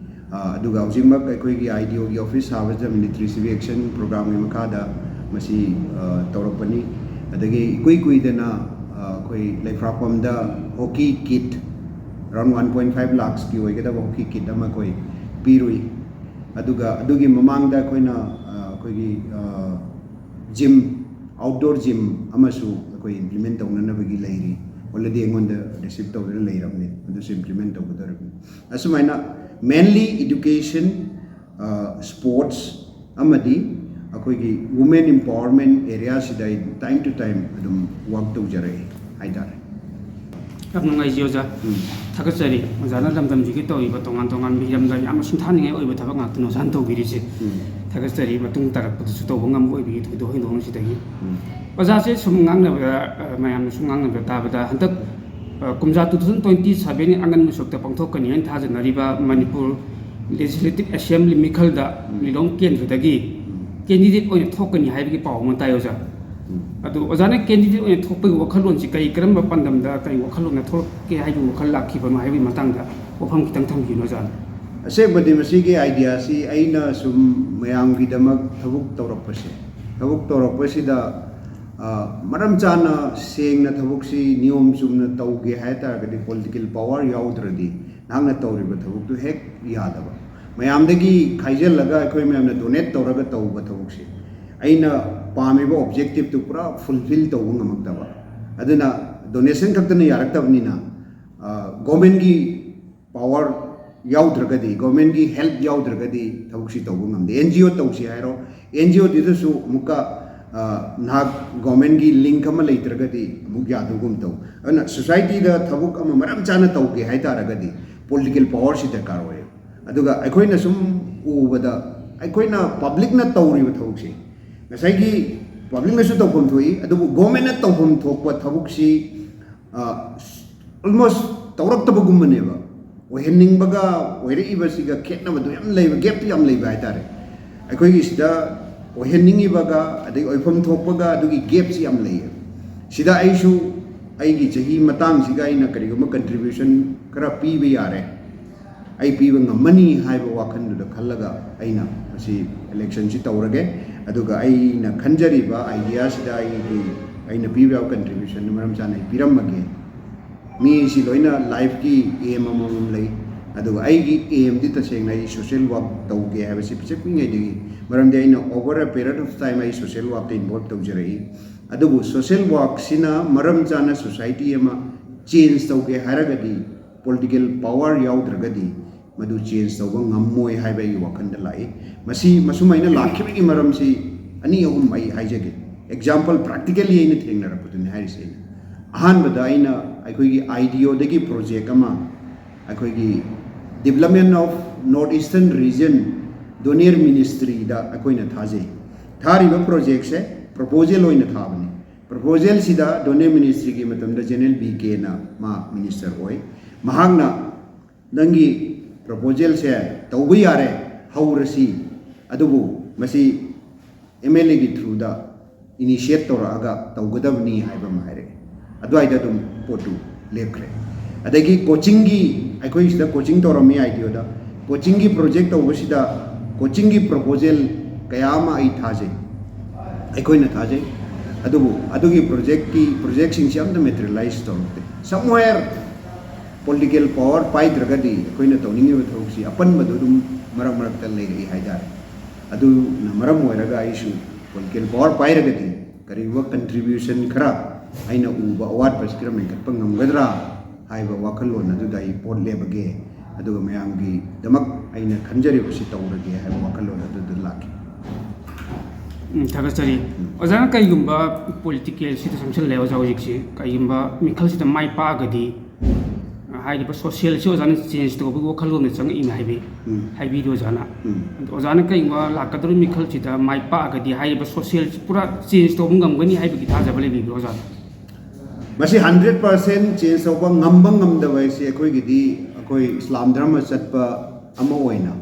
ꯑ, ꯑꯗꯨꯒ ꯍꯧꯖꯤꯛꯃꯛ ꯑꯩꯈꯣꯏꯒꯤ ꯑꯥꯏ ꯗꯤ ꯑꯣꯒꯤ ꯑꯣꯐꯤꯁ ꯁꯥꯕꯁꯤꯗ ꯃꯤꯂꯤꯇꯔꯤ ꯁꯤꯚꯤꯛ ꯑꯦꯛꯁꯟ ꯄ꯭ꯔꯣꯒ꯭ꯔꯥꯝꯒꯤ ꯃꯈꯥꯗ ꯃꯁꯤ, ꯑ, ꯇꯧꯔꯛꯄꯅꯤ꯫ ꯑꯗꯒꯤ ꯏꯀꯨꯏ ꯀꯨꯏꯗꯅ, ꯑ, ꯑꯩꯈꯣꯏ ꯂꯩꯐ꯭ꯔꯥꯛꯄꯝꯗ hockey kit around one point five ꯂꯥꯛꯁꯀꯤ ꯑꯣꯏꯒꯗꯕ ꯍꯣꯀꯤ ꯀꯤꯠ ꯑꯃ ꯑꯩꯈꯣꯏ ꯄꯤꯔꯨꯏ꯫ ꯑꯗꯨꯒ ꯑꯗꯨꯒꯤ ꯃꯃꯥꯡꯗ ꯑꯩꯈꯣꯏꯅ, ꯑ, ꯑꯩꯈꯣꯏꯒꯤ, ꯑ, ꯖꯤꯝ, ꯑꯥꯎꯠꯗꯣꯔ ꯖꯤꯝ ꯑꯃꯁꯨ ꯑꯩꯈꯣꯏ ꯏꯝꯄ꯭ꯂꯤꯃꯦꯟ ꯇꯧꯅꯅꯕꯒꯤ ꯂꯩꯔꯤ꯫ ꯑꯣꯜꯔꯦꯗꯤ ꯑꯩꯉꯣꯟꯗ ꯔꯤꯁꯤꯞ ꯇꯧꯗꯨꯅ ꯂꯩꯔꯕꯅꯤ, ꯑꯗꯨꯁꯨ ꯏꯝꯄ꯭ꯂꯤꯃꯦꯟ ꯇꯧꯒꯗꯧꯔꯤꯕꯅꯤ꯫ ꯑꯁꯨꯃꯥꯏꯅ ꯃꯦꯟꯂꯤ ꯏꯗꯨꯀꯦꯁꯟ, ꯁ꯭ꯄꯣꯔꯠꯁ ꯑꯃꯗꯤ ꯑꯩꯈꯣꯏꯒꯤ ꯋꯨꯃꯦꯟ ꯏꯝꯄꯥꯋꯔꯃꯦꯟ ꯑꯦꯔꯤꯌꯥꯁꯤꯗ ꯑꯩ ꯇꯥꯏꯝ ꯇꯨ ꯇꯥꯏꯝ ꯑꯗꯨꯝ ꯋꯥꯛ ꯇꯧꯖꯔꯛꯏ ꯍꯥꯏꯇꯥꯔꯦ꯫ ꯌꯥꯝ ꯅꯨꯡꯉꯥꯏꯖꯩ ꯑꯣꯖꯥ꯫ ꯎꯝ꯫ ꯊꯥꯒꯠꯆꯔꯤ꯫ ꯑꯣꯖꯥꯅ ꯂꯝꯗꯝꯁꯤꯒꯤ ꯇꯧꯔꯤꯕ ꯇꯣꯉꯥꯟ ꯇꯣꯉꯥꯟꯕ ꯍꯤꯔꯝꯗ ꯌꯥꯝꯅ ꯁꯤꯡꯊꯥꯅꯤꯡꯉꯥꯏ ꯑꯣꯏꯕ ꯊꯕꯛ ꯉꯥꯛꯇꯅꯤ ꯑꯣꯖꯥꯅ ꯇꯧꯕꯤꯔꯤꯁꯦ꯫ ꯎꯝ꯫ ꯊꯥꯒꯠꯆꯔꯤ꯫ ꯃꯇꯨꯡ ꯇꯥꯔꯛꯄꯗꯁꯨ ꯇꯧꯕ ꯉꯝꯕ ꯑꯣꯏꯕꯤꯒꯦ ꯊꯣꯏꯗꯣꯛ ꯍꯦꯟꯗꯣꯛꯅ ꯁꯤꯗꯒꯤ꯫ ꯎꯝ꯫ ꯑꯣꯖꯥꯁꯦ ꯁꯨꯝ ꯉꯥꯡꯅꯕꯗ, ꯑ, ꯃꯌꯥꯝꯅ ꯁꯨꯝ ꯉꯥꯡꯅꯕꯗ ꯇꯥꯕꯗ ꯍꯟꯗꯛ, ꯑ, ꯀꯨꯝꯖꯥ two thousand twenty seven ꯑꯉꯟꯕ ꯁꯔꯨꯛꯇ ꯄꯥꯡꯊꯣꯛꯀꯅꯤ ꯍꯥꯏꯅ ꯊꯥꯖꯅꯔꯤꯕ ꯃꯅꯤꯄꯨꯔ ꯂꯦꯖꯤꯁꯂꯦꯇꯤꯚ ꯑꯦꯁꯦꯝꯕ꯭ꯂꯤ ꯃꯤꯈꯜꯗ ꯎꯝ꯫ ꯂꯤꯂꯣꯡ ꯀꯦꯟꯗ꯭ꯔꯗꯒꯤ ꯎꯝ꯫ ꯀꯦꯟꯗꯤꯗꯦꯠ ꯑꯣꯏꯅ ꯊꯣꯛꯀꯅꯤ ꯍꯥꯏꯕꯒꯤ ꯄꯥꯎ ꯑꯃ ꯇꯥꯏ ꯑꯣꯖꯥ꯫ ꯎꯝ꯫ ꯑꯗꯨ ꯑꯣꯖꯥꯅ ꯀꯦꯟꯗꯤꯗꯦꯠ ꯑꯣꯏꯅ ꯊꯣꯛꯄꯒꯤ ꯋꯥꯈꯜꯂꯣꯟꯁꯤ ꯀꯔꯤ, ꯀꯔꯝꯕ ꯄꯥꯟꯗꯝꯗ ꯀꯔꯤ ꯋꯥꯈꯜꯂꯣꯟꯅ ꯊꯣꯛꯂꯛꯀꯦ ꯍꯥꯏꯕꯒꯤ ꯋꯥꯈꯜ ꯂꯥꯛꯈꯤꯕꯅꯣ ꯍꯥꯏꯕꯒꯤ ꯃꯇꯥꯡꯗ ꯋꯥꯐꯝ ꯈꯤꯇꯪ ꯊꯝꯕꯤꯌꯨꯅꯦ ꯑꯣꯖꯥ꯫ ꯑꯁꯦꯡꯕꯗꯤ ꯃꯁꯤꯒꯤ ꯑꯥꯏꯗꯤꯌꯥꯁꯤ ꯑꯩꯅ ꯁꯨꯝ ꯃꯌꯥꯝꯒꯤꯗꯃꯛ ꯊꯕꯛ ꯇꯧꯔꯛꯄꯁꯦ, ꯊꯕꯛ ꯇꯧꯔꯛꯄꯁꯤꯗ, ꯑ, ꯃꯔꯝ ꯆꯥꯅ ꯁꯦꯡꯅ ꯊꯕꯛꯁꯤ ꯅꯤꯌꯣꯝ ꯆꯨꯝꯅ ꯇꯧꯒꯦ ꯍꯥꯏ ꯇꯥꯔꯒꯗꯤ ꯄꯣꯂꯤꯇꯤꯀꯦꯜ ꯄꯥꯋꯔ ꯌꯥꯎꯗ꯭ꯔꯗꯤ ꯅꯍꯥꯛꯅ ꯇꯧꯔꯤꯕ ꯊꯕꯛꯇꯨ ꯍꯦꯛ ꯌꯥꯗꯕ꯫ ꯃꯌꯥꯝꯗꯒꯤ ꯈꯥꯏꯖꯤꯜꯂꯒ ꯑꯩꯈꯣꯏ ꯃꯌꯥꯝꯅ ꯗꯣꯅꯦꯠ ꯇꯧꯔꯒ ꯇꯧꯕ ꯊꯕꯛꯁꯦ ꯑꯩꯅ ꯄꯥꯝꯃꯤꯕ ꯑꯣꯕꯖꯦꯛꯇꯤꯞꯇꯨ ꯄꯨꯔꯥ ꯐꯨꯜꯐꯤꯜ ꯇꯧꯕ ꯉꯝꯃꯛꯇꯕ꯫ ꯑꯗꯨꯅ ꯗꯣꯅꯦꯁꯟ ꯈꯛꯇꯅ ꯌꯥꯔꯛꯇꯕꯅꯤꯅ, ꯑ, ꯒꯣꯔꯃꯦꯟꯒꯤ ꯄꯥꯋꯔ ꯌꯥꯎꯗ꯭ꯔꯒꯗꯤ, ꯒꯣꯔꯃꯦꯟꯒꯤ ꯍꯦꯜꯞ ꯌꯥꯎꯗ꯭ꯔꯒꯗꯤ ꯊꯕꯛꯁꯤ ꯇꯧꯕ ꯉꯝꯗꯦ꯫ ꯑꯦꯟ ꯖꯤ ꯑꯣ ꯇꯧꯁꯤ ꯍꯥꯏꯔꯣ, ꯑꯦꯟ ꯖꯤ ꯑꯣꯗꯨꯗꯁꯨ ꯑꯃꯨꯛꯀ, ꯑ, ꯅꯍꯥꯛ ꯒꯣꯔꯃꯦꯟꯒꯤ ꯂꯤꯡꯛ ꯑꯃ ꯂꯩꯇ꯭ꯔꯒꯗꯤ ꯑꯃꯨꯛ ꯌꯥꯗꯕꯒꯨꯝ ꯇꯧ꯫ ꯑꯗꯨꯅ ꯁꯣꯁꯥꯏꯇꯤꯗ ꯊꯕꯛ ꯑꯃ ꯃꯔꯝ ꯆꯥꯅ ꯇꯧꯒꯦ ꯍꯥꯏ ꯇꯥꯔꯒꯗꯤ ꯄꯣꯂꯤꯇꯤꯀꯦꯜ ꯄꯥꯋꯔꯁꯤ ꯗꯔꯀꯥꯔ ꯑꯣꯏꯌꯦ꯫ ꯑꯗꯨꯒ ꯑꯩꯈꯣꯏꯅ ꯁꯨꯝ ꯎꯕꯗ, ꯑꯩꯈꯣꯏꯅ ꯄꯕ꯭ꯂꯤꯛꯅ ꯇꯧꯔꯤꯕ ꯊꯕꯛꯁꯦ, ꯉꯁꯥꯏꯒꯤ ꯄꯕ꯭ꯂꯤꯛꯅꯁꯨ ꯇꯧꯐꯝ ꯊꯣꯛꯏ, ꯑꯗꯨꯕꯨ ꯒꯣꯔꯃꯦꯟꯅ ꯇꯧꯐꯝ ꯊꯣꯛꯄ ꯊꯕꯛꯁꯤ, ꯑ, ꯑꯣꯜꯃꯣꯁ ꯇꯧꯔꯛꯇꯕꯒꯨꯝꯕꯅꯦꯕ꯫ ꯑꯣꯏꯍꯟꯅꯤꯡꯕꯒ ꯑꯣꯏꯔꯛꯏꯕꯁꯤꯒ ꯈꯦꯠꯅꯕꯗꯣ ꯌꯥꯝ ꯂꯩꯕ, ꯒꯦꯞꯇꯨ ꯌꯥꯝ ꯂꯩꯕ ꯍꯥꯏꯇꯥꯔꯦ꯫ ꯑꯩꯈꯣꯏꯒꯤ ꯁꯤꯗ ꯑꯣꯏꯍꯟꯅꯤꯡꯉꯤꯕꯒ ꯑꯗꯒꯤ ꯑꯣꯏꯐꯝ ꯊꯣꯛꯄꯒ ꯑꯗꯨꯒꯤ ꯒꯦꯞꯁꯤ ꯌꯥꯝ ꯂꯩꯌꯦꯕ꯫ ꯁꯤꯗ ꯑꯩꯁꯨ ꯑꯩꯒꯤ ꯆꯍꯤ ꯃꯇꯥꯡꯁꯤꯒ ꯑꯩꯅ ꯀꯔꯤꯒꯨꯝꯕ ꯀꯟꯇ꯭ꯔꯤꯕ꯭ꯌꯨꯁꯟ ꯈꯔ ꯄꯤꯕ ꯌꯥꯔꯦ꯫ ꯑꯩ ꯄꯤꯕ ꯉꯝꯃꯅꯤ ꯍꯥꯏꯕ ꯋꯥꯈꯜꯗꯨꯗ ꯈꯜꯂꯒ ꯑꯩꯅ ꯃꯁꯤ ꯏꯂꯦꯛꯁꯟꯁꯤ ꯇꯧꯔꯒꯦ꯫ ꯑꯗꯨꯒ ꯑꯩꯅ ꯈꯟꯖꯔꯤꯕ ꯑꯥꯏꯗꯤꯌꯥꯁꯤꯗ ꯑꯩꯒꯤ, ꯑꯩꯅ ꯄꯤꯕ ꯌꯥꯕ ꯀꯟꯇ꯭ꯔꯤꯕ꯭ꯌꯨꯁꯟ ꯃꯔꯝ ꯆꯥꯅ ꯑꯩ ꯄꯤꯔꯝꯃꯒꯦ꯫ ꯃꯤꯁꯤ ꯂꯣꯏꯅ ꯂꯥꯏꯐꯀꯤ ꯑꯦꯝ ꯑꯃꯃꯝ ꯂꯩ꯫ ꯑꯗꯨꯒ ꯑꯩꯒꯤ ꯑꯦꯝꯗꯤ ꯇꯁꯦꯡꯅ ꯑꯩ ꯁꯣꯁꯤꯌꯦꯜ ꯋꯥꯔꯛ ꯇꯧꯒꯦ ꯍꯥꯏꯕꯁꯤ ꯄꯤꯁꯛ ꯄꯤꯛꯉꯩꯗꯒꯤ, ꯃꯔꯝꯗꯤ ꯑꯩꯅ over a period of time ꯑꯩ ꯁꯣꯁꯤꯌꯦꯜ ꯋꯥꯔꯛꯇ ꯏꯟꯚꯣꯜꯕ ꯇꯧꯖꯔꯛꯏ꯫ ꯑꯗꯨꯕꯨ ꯁꯣꯁꯤꯌꯦꯜ ꯋꯥꯔꯛꯁꯤꯅ ꯃꯔꯝ ꯆꯥꯅ ꯁꯣꯁꯥꯏꯇꯤ ꯑꯃ ꯆꯦꯟꯖ ꯇꯧꯒꯦ ꯍꯥꯏꯔꯒꯗꯤ, ꯄꯣꯂꯤꯇꯤꯀꯦꯜ ꯄꯥꯋꯔ ꯌꯥꯎꯗ꯭ꯔꯒꯗꯤ ꯃꯗꯨ ꯆꯦꯟꯖ ꯇꯧꯕ ꯉꯝꯃꯣꯏ ꯍꯥꯏꯕ ꯑꯩꯒꯤ ꯋꯥꯈꯜꯗ ꯂꯥꯛꯏ꯫ ꯃꯁꯤ ꯃꯁꯨꯃꯥꯏꯅ ꯂꯥꯛꯈꯤꯕꯒꯤ ꯃꯔꯝꯁꯤ ꯑꯅꯤ ꯑꯍꯨꯝ ꯑꯩ ꯍꯥꯏꯖꯒꯦ꯫ ꯑꯦꯛꯖꯥꯝꯄꯜ, ꯄ꯭ꯔꯥꯛꯇꯤꯀꯦꯜꯂꯤ ꯑꯩꯅ ꯊꯦꯡꯅꯔꯛꯄꯗꯨꯅꯤ ꯍꯥꯏꯔꯤꯁꯦ ꯑꯩꯅ꯫ ꯑꯍꯥꯟꯕꯗ ꯑꯩꯅ ꯑꯩꯈꯣꯏꯒꯤ ꯑꯥꯏ ꯗꯤ ꯑꯣꯗꯒꯤ ꯄ꯭ꯔꯣꯖꯦꯛ ꯑꯃ, ꯑꯩꯈꯣꯏꯒꯤ Development of North Eastern Region Donor Ministryꯗ ꯑꯩꯈꯣꯏꯅ ꯊꯥꯖꯩ꯫ ꯊꯥꯔꯤꯕ ꯄ꯭ꯔꯣꯖꯦꯛꯁꯦ ꯄ꯭ꯔꯣꯄꯣꯖꯦꯜ ꯑꯣꯏꯅ ꯊꯥꯕꯅꯤ꯫ ꯄ꯭ꯔꯣꯄꯣꯖꯦꯜꯁꯤꯗ ꯗꯣꯅꯔ ꯃꯤꯅꯤꯁꯇ꯭ꯔꯤꯒꯤ ꯃꯇꯝꯗ ꯖꯦꯅꯔꯦꯜ ꯕꯤ ꯀꯦꯅ ꯃꯥ ꯃꯤꯅꯤꯁꯇꯔ ꯑꯣꯏ꯫ ꯃꯍꯥꯛꯅ, "ꯅꯪꯒꯤ ꯄ꯭ꯔꯣꯄꯣꯖꯦꯜꯁꯦ ꯇꯧꯕ ꯌꯥꯔꯦ, ꯍꯧꯔꯁꯤ, ꯑꯗꯨꯕꯨ ꯃꯁꯤ ꯑꯦꯝ ꯑꯦꯜ ꯑꯦꯒꯤ ꯊ꯭ꯔꯨꯗ ꯏꯅꯤꯁꯤꯌꯦꯠ ꯇꯧꯔꯛꯑꯒ ꯇꯧꯒꯗꯕꯅꯤ" ꯍꯥꯏꯕ ꯑꯃ ꯍꯥꯏꯔꯛꯑꯦ꯫ ꯑꯗꯨꯋꯥꯏꯗ ꯑꯗꯨꯝ ꯄꯣꯠꯇꯨ ꯂꯦꯞꯈ꯭ꯔꯦ꯫ ꯑꯗꯒꯤ ꯀꯣꯆꯤꯡꯒꯤ, ꯑꯩꯈꯣꯏ ꯁꯤꯗ ꯀꯣꯆꯤꯡ ꯇꯧꯔꯝꯃꯤ ꯑꯥꯏ ꯗꯤ ꯑꯣꯗ꯫ ꯀꯣꯆꯤꯡꯒꯤ ꯄ꯭ꯔꯣꯖꯦꯛ ꯇꯧꯕꯁꯤꯗ ꯀꯣꯆꯤꯡꯒꯤ ꯄ꯭ꯔꯣꯄꯣꯖꯦꯜ ꯀꯌꯥ ꯑꯃ ꯑꯩ ꯊꯥꯖꯩ, ꯑꯩꯈꯣꯏꯅ ꯊꯥꯖꯩ꯫ ꯑꯗꯨꯕꯨ ꯑꯗꯨꯒꯤ ꯄ꯭ꯔꯣꯖꯦꯛꯀꯤ, ꯄ꯭ꯔꯣꯖꯦꯛꯁꯤꯡꯁꯤ ꯑꯝꯇ ꯃꯦꯇꯔꯤꯌꯦꯂꯥꯏꯁ ꯇꯧꯔꯛꯇꯦ꯫ ꯁꯝꯋꯦꯌꯔ ꯄꯣꯂꯤꯇꯤꯀꯦꯜ ꯄꯥꯋꯔ ꯄꯥꯏꯗ꯭ꯔꯒꯗꯤ ꯑꯩꯈꯣꯏꯅ ꯇꯧꯅꯤꯡꯉꯤꯕ ꯊꯕꯛꯁꯤ ꯑꯄꯟꯕꯗꯣ ꯑꯗꯨꯝ ꯃꯔꯛ ꯃꯔꯛꯇ ꯂꯩꯔꯛꯏ ꯍꯥꯏꯇꯥꯔꯦ꯫ ꯑꯗꯨꯅ ꯃꯔꯝ ꯑꯣꯏꯔꯒ ꯑꯩꯁꯨ ꯄꯣꯂꯤꯇꯤꯀꯦꯜ ꯄꯥꯋꯔ ꯄꯥꯏꯔꯒꯗꯤ ꯀꯔꯤꯒꯨꯝꯕ ꯀꯟꯇ꯭ꯔꯤꯕ꯭ꯌꯨꯁꯟ ꯈꯔ, ꯑꯩꯅ ꯎꯕ ꯑꯋꯥꯠꯄꯁꯤ ꯈꯔ ꯃꯦꯟꯈꯠꯄ ꯉꯝꯒꯗ꯭ꯔꯥ ꯍꯥꯏꯕ ꯋꯥꯈꯜꯂꯣꯟ ꯑꯗꯨꯗ ꯑꯩ ꯄꯣꯠ ꯂꯦꯞꯄꯒꯦ, ꯑꯗꯨꯒ ꯃꯌꯥꯝꯒꯤꯗꯃꯛ ꯑꯩꯅ ꯈꯟꯖꯔꯤꯕꯁꯤ ꯇꯧꯔꯒꯦ ꯍꯥꯏꯕ ꯋꯥꯈꯜꯂꯣꯟ ꯑꯗꯨꯗ ꯂꯥꯛꯈꯤ꯫ ꯎꯝ, ꯊꯥꯒꯠꯆꯔꯤ꯫ ꯑꯣꯖꯥꯅ ꯀꯔꯤꯒꯨꯝꯕ ꯄꯣꯂꯤꯇꯤꯀꯦꯜꯁꯤꯗ ꯆꯪꯁꯤꯜꯂꯦ ꯑꯣꯖꯥ ꯍꯧꯖꯤꯛꯁꯤ, ꯀꯔꯤꯒꯨꯝꯕ ꯃꯤꯈꯜꯁꯤꯗ ꯃꯥꯏ ꯄꯥꯛꯑꯒꯗꯤ, ꯍꯥꯏꯔꯤꯕ ꯁꯣꯁꯤꯌꯦꯜꯁꯤ ꯑꯣꯖꯥꯅ ꯆꯦꯟꯖ ꯇꯧꯕꯒꯤ ꯋꯥꯈꯜꯂꯣꯟꯗ ꯆꯪꯉꯛꯏꯅ ꯍꯥꯏꯕꯤ, ꯎꯝ꯫ ꯍꯥꯏꯕꯤꯔꯤ ꯑꯣꯖꯥꯅ꯫ ꯎꯝ꯫ ꯑꯗꯣ ꯑꯣꯖꯥꯅ ꯀꯔꯤꯒꯨꯝꯕ ꯂꯥꯛꯀꯗꯧꯔꯤꯕ ꯃꯤꯈꯜꯁꯤꯗ ꯃꯥꯏ ꯄꯥꯛꯑꯒꯗꯤ ꯍꯥꯏꯔꯤꯕ ꯁꯣꯁꯤꯌꯦꯜꯁꯤ ꯄꯨꯔꯥ ꯆꯦꯟꯖ ꯇꯧꯕ ꯉꯝꯒꯅꯤ ꯍꯥꯏꯕꯒꯤ ꯊꯥꯖꯕ ꯂꯩꯕꯤꯕ꯭ꯔꯣ ꯑꯣꯖꯥ? ꯃꯁꯤ ꯍꯟꯗ꯭ꯔꯦꯠ ꯄꯥꯔꯁꯦꯟ ꯆꯦꯟꯖ ꯇꯧꯕ ꯉꯝꯕ ꯉꯝꯗꯕ ꯍꯥꯏꯁꯤ ꯑꯩꯈꯣꯏꯒꯤꯗꯤ, ꯑꯩꯈꯣꯏ ꯏꯁꯂꯥꯝ ꯙꯔꯃ ꯆꯠꯄ ꯑꯃ ꯑꯣꯏꯅ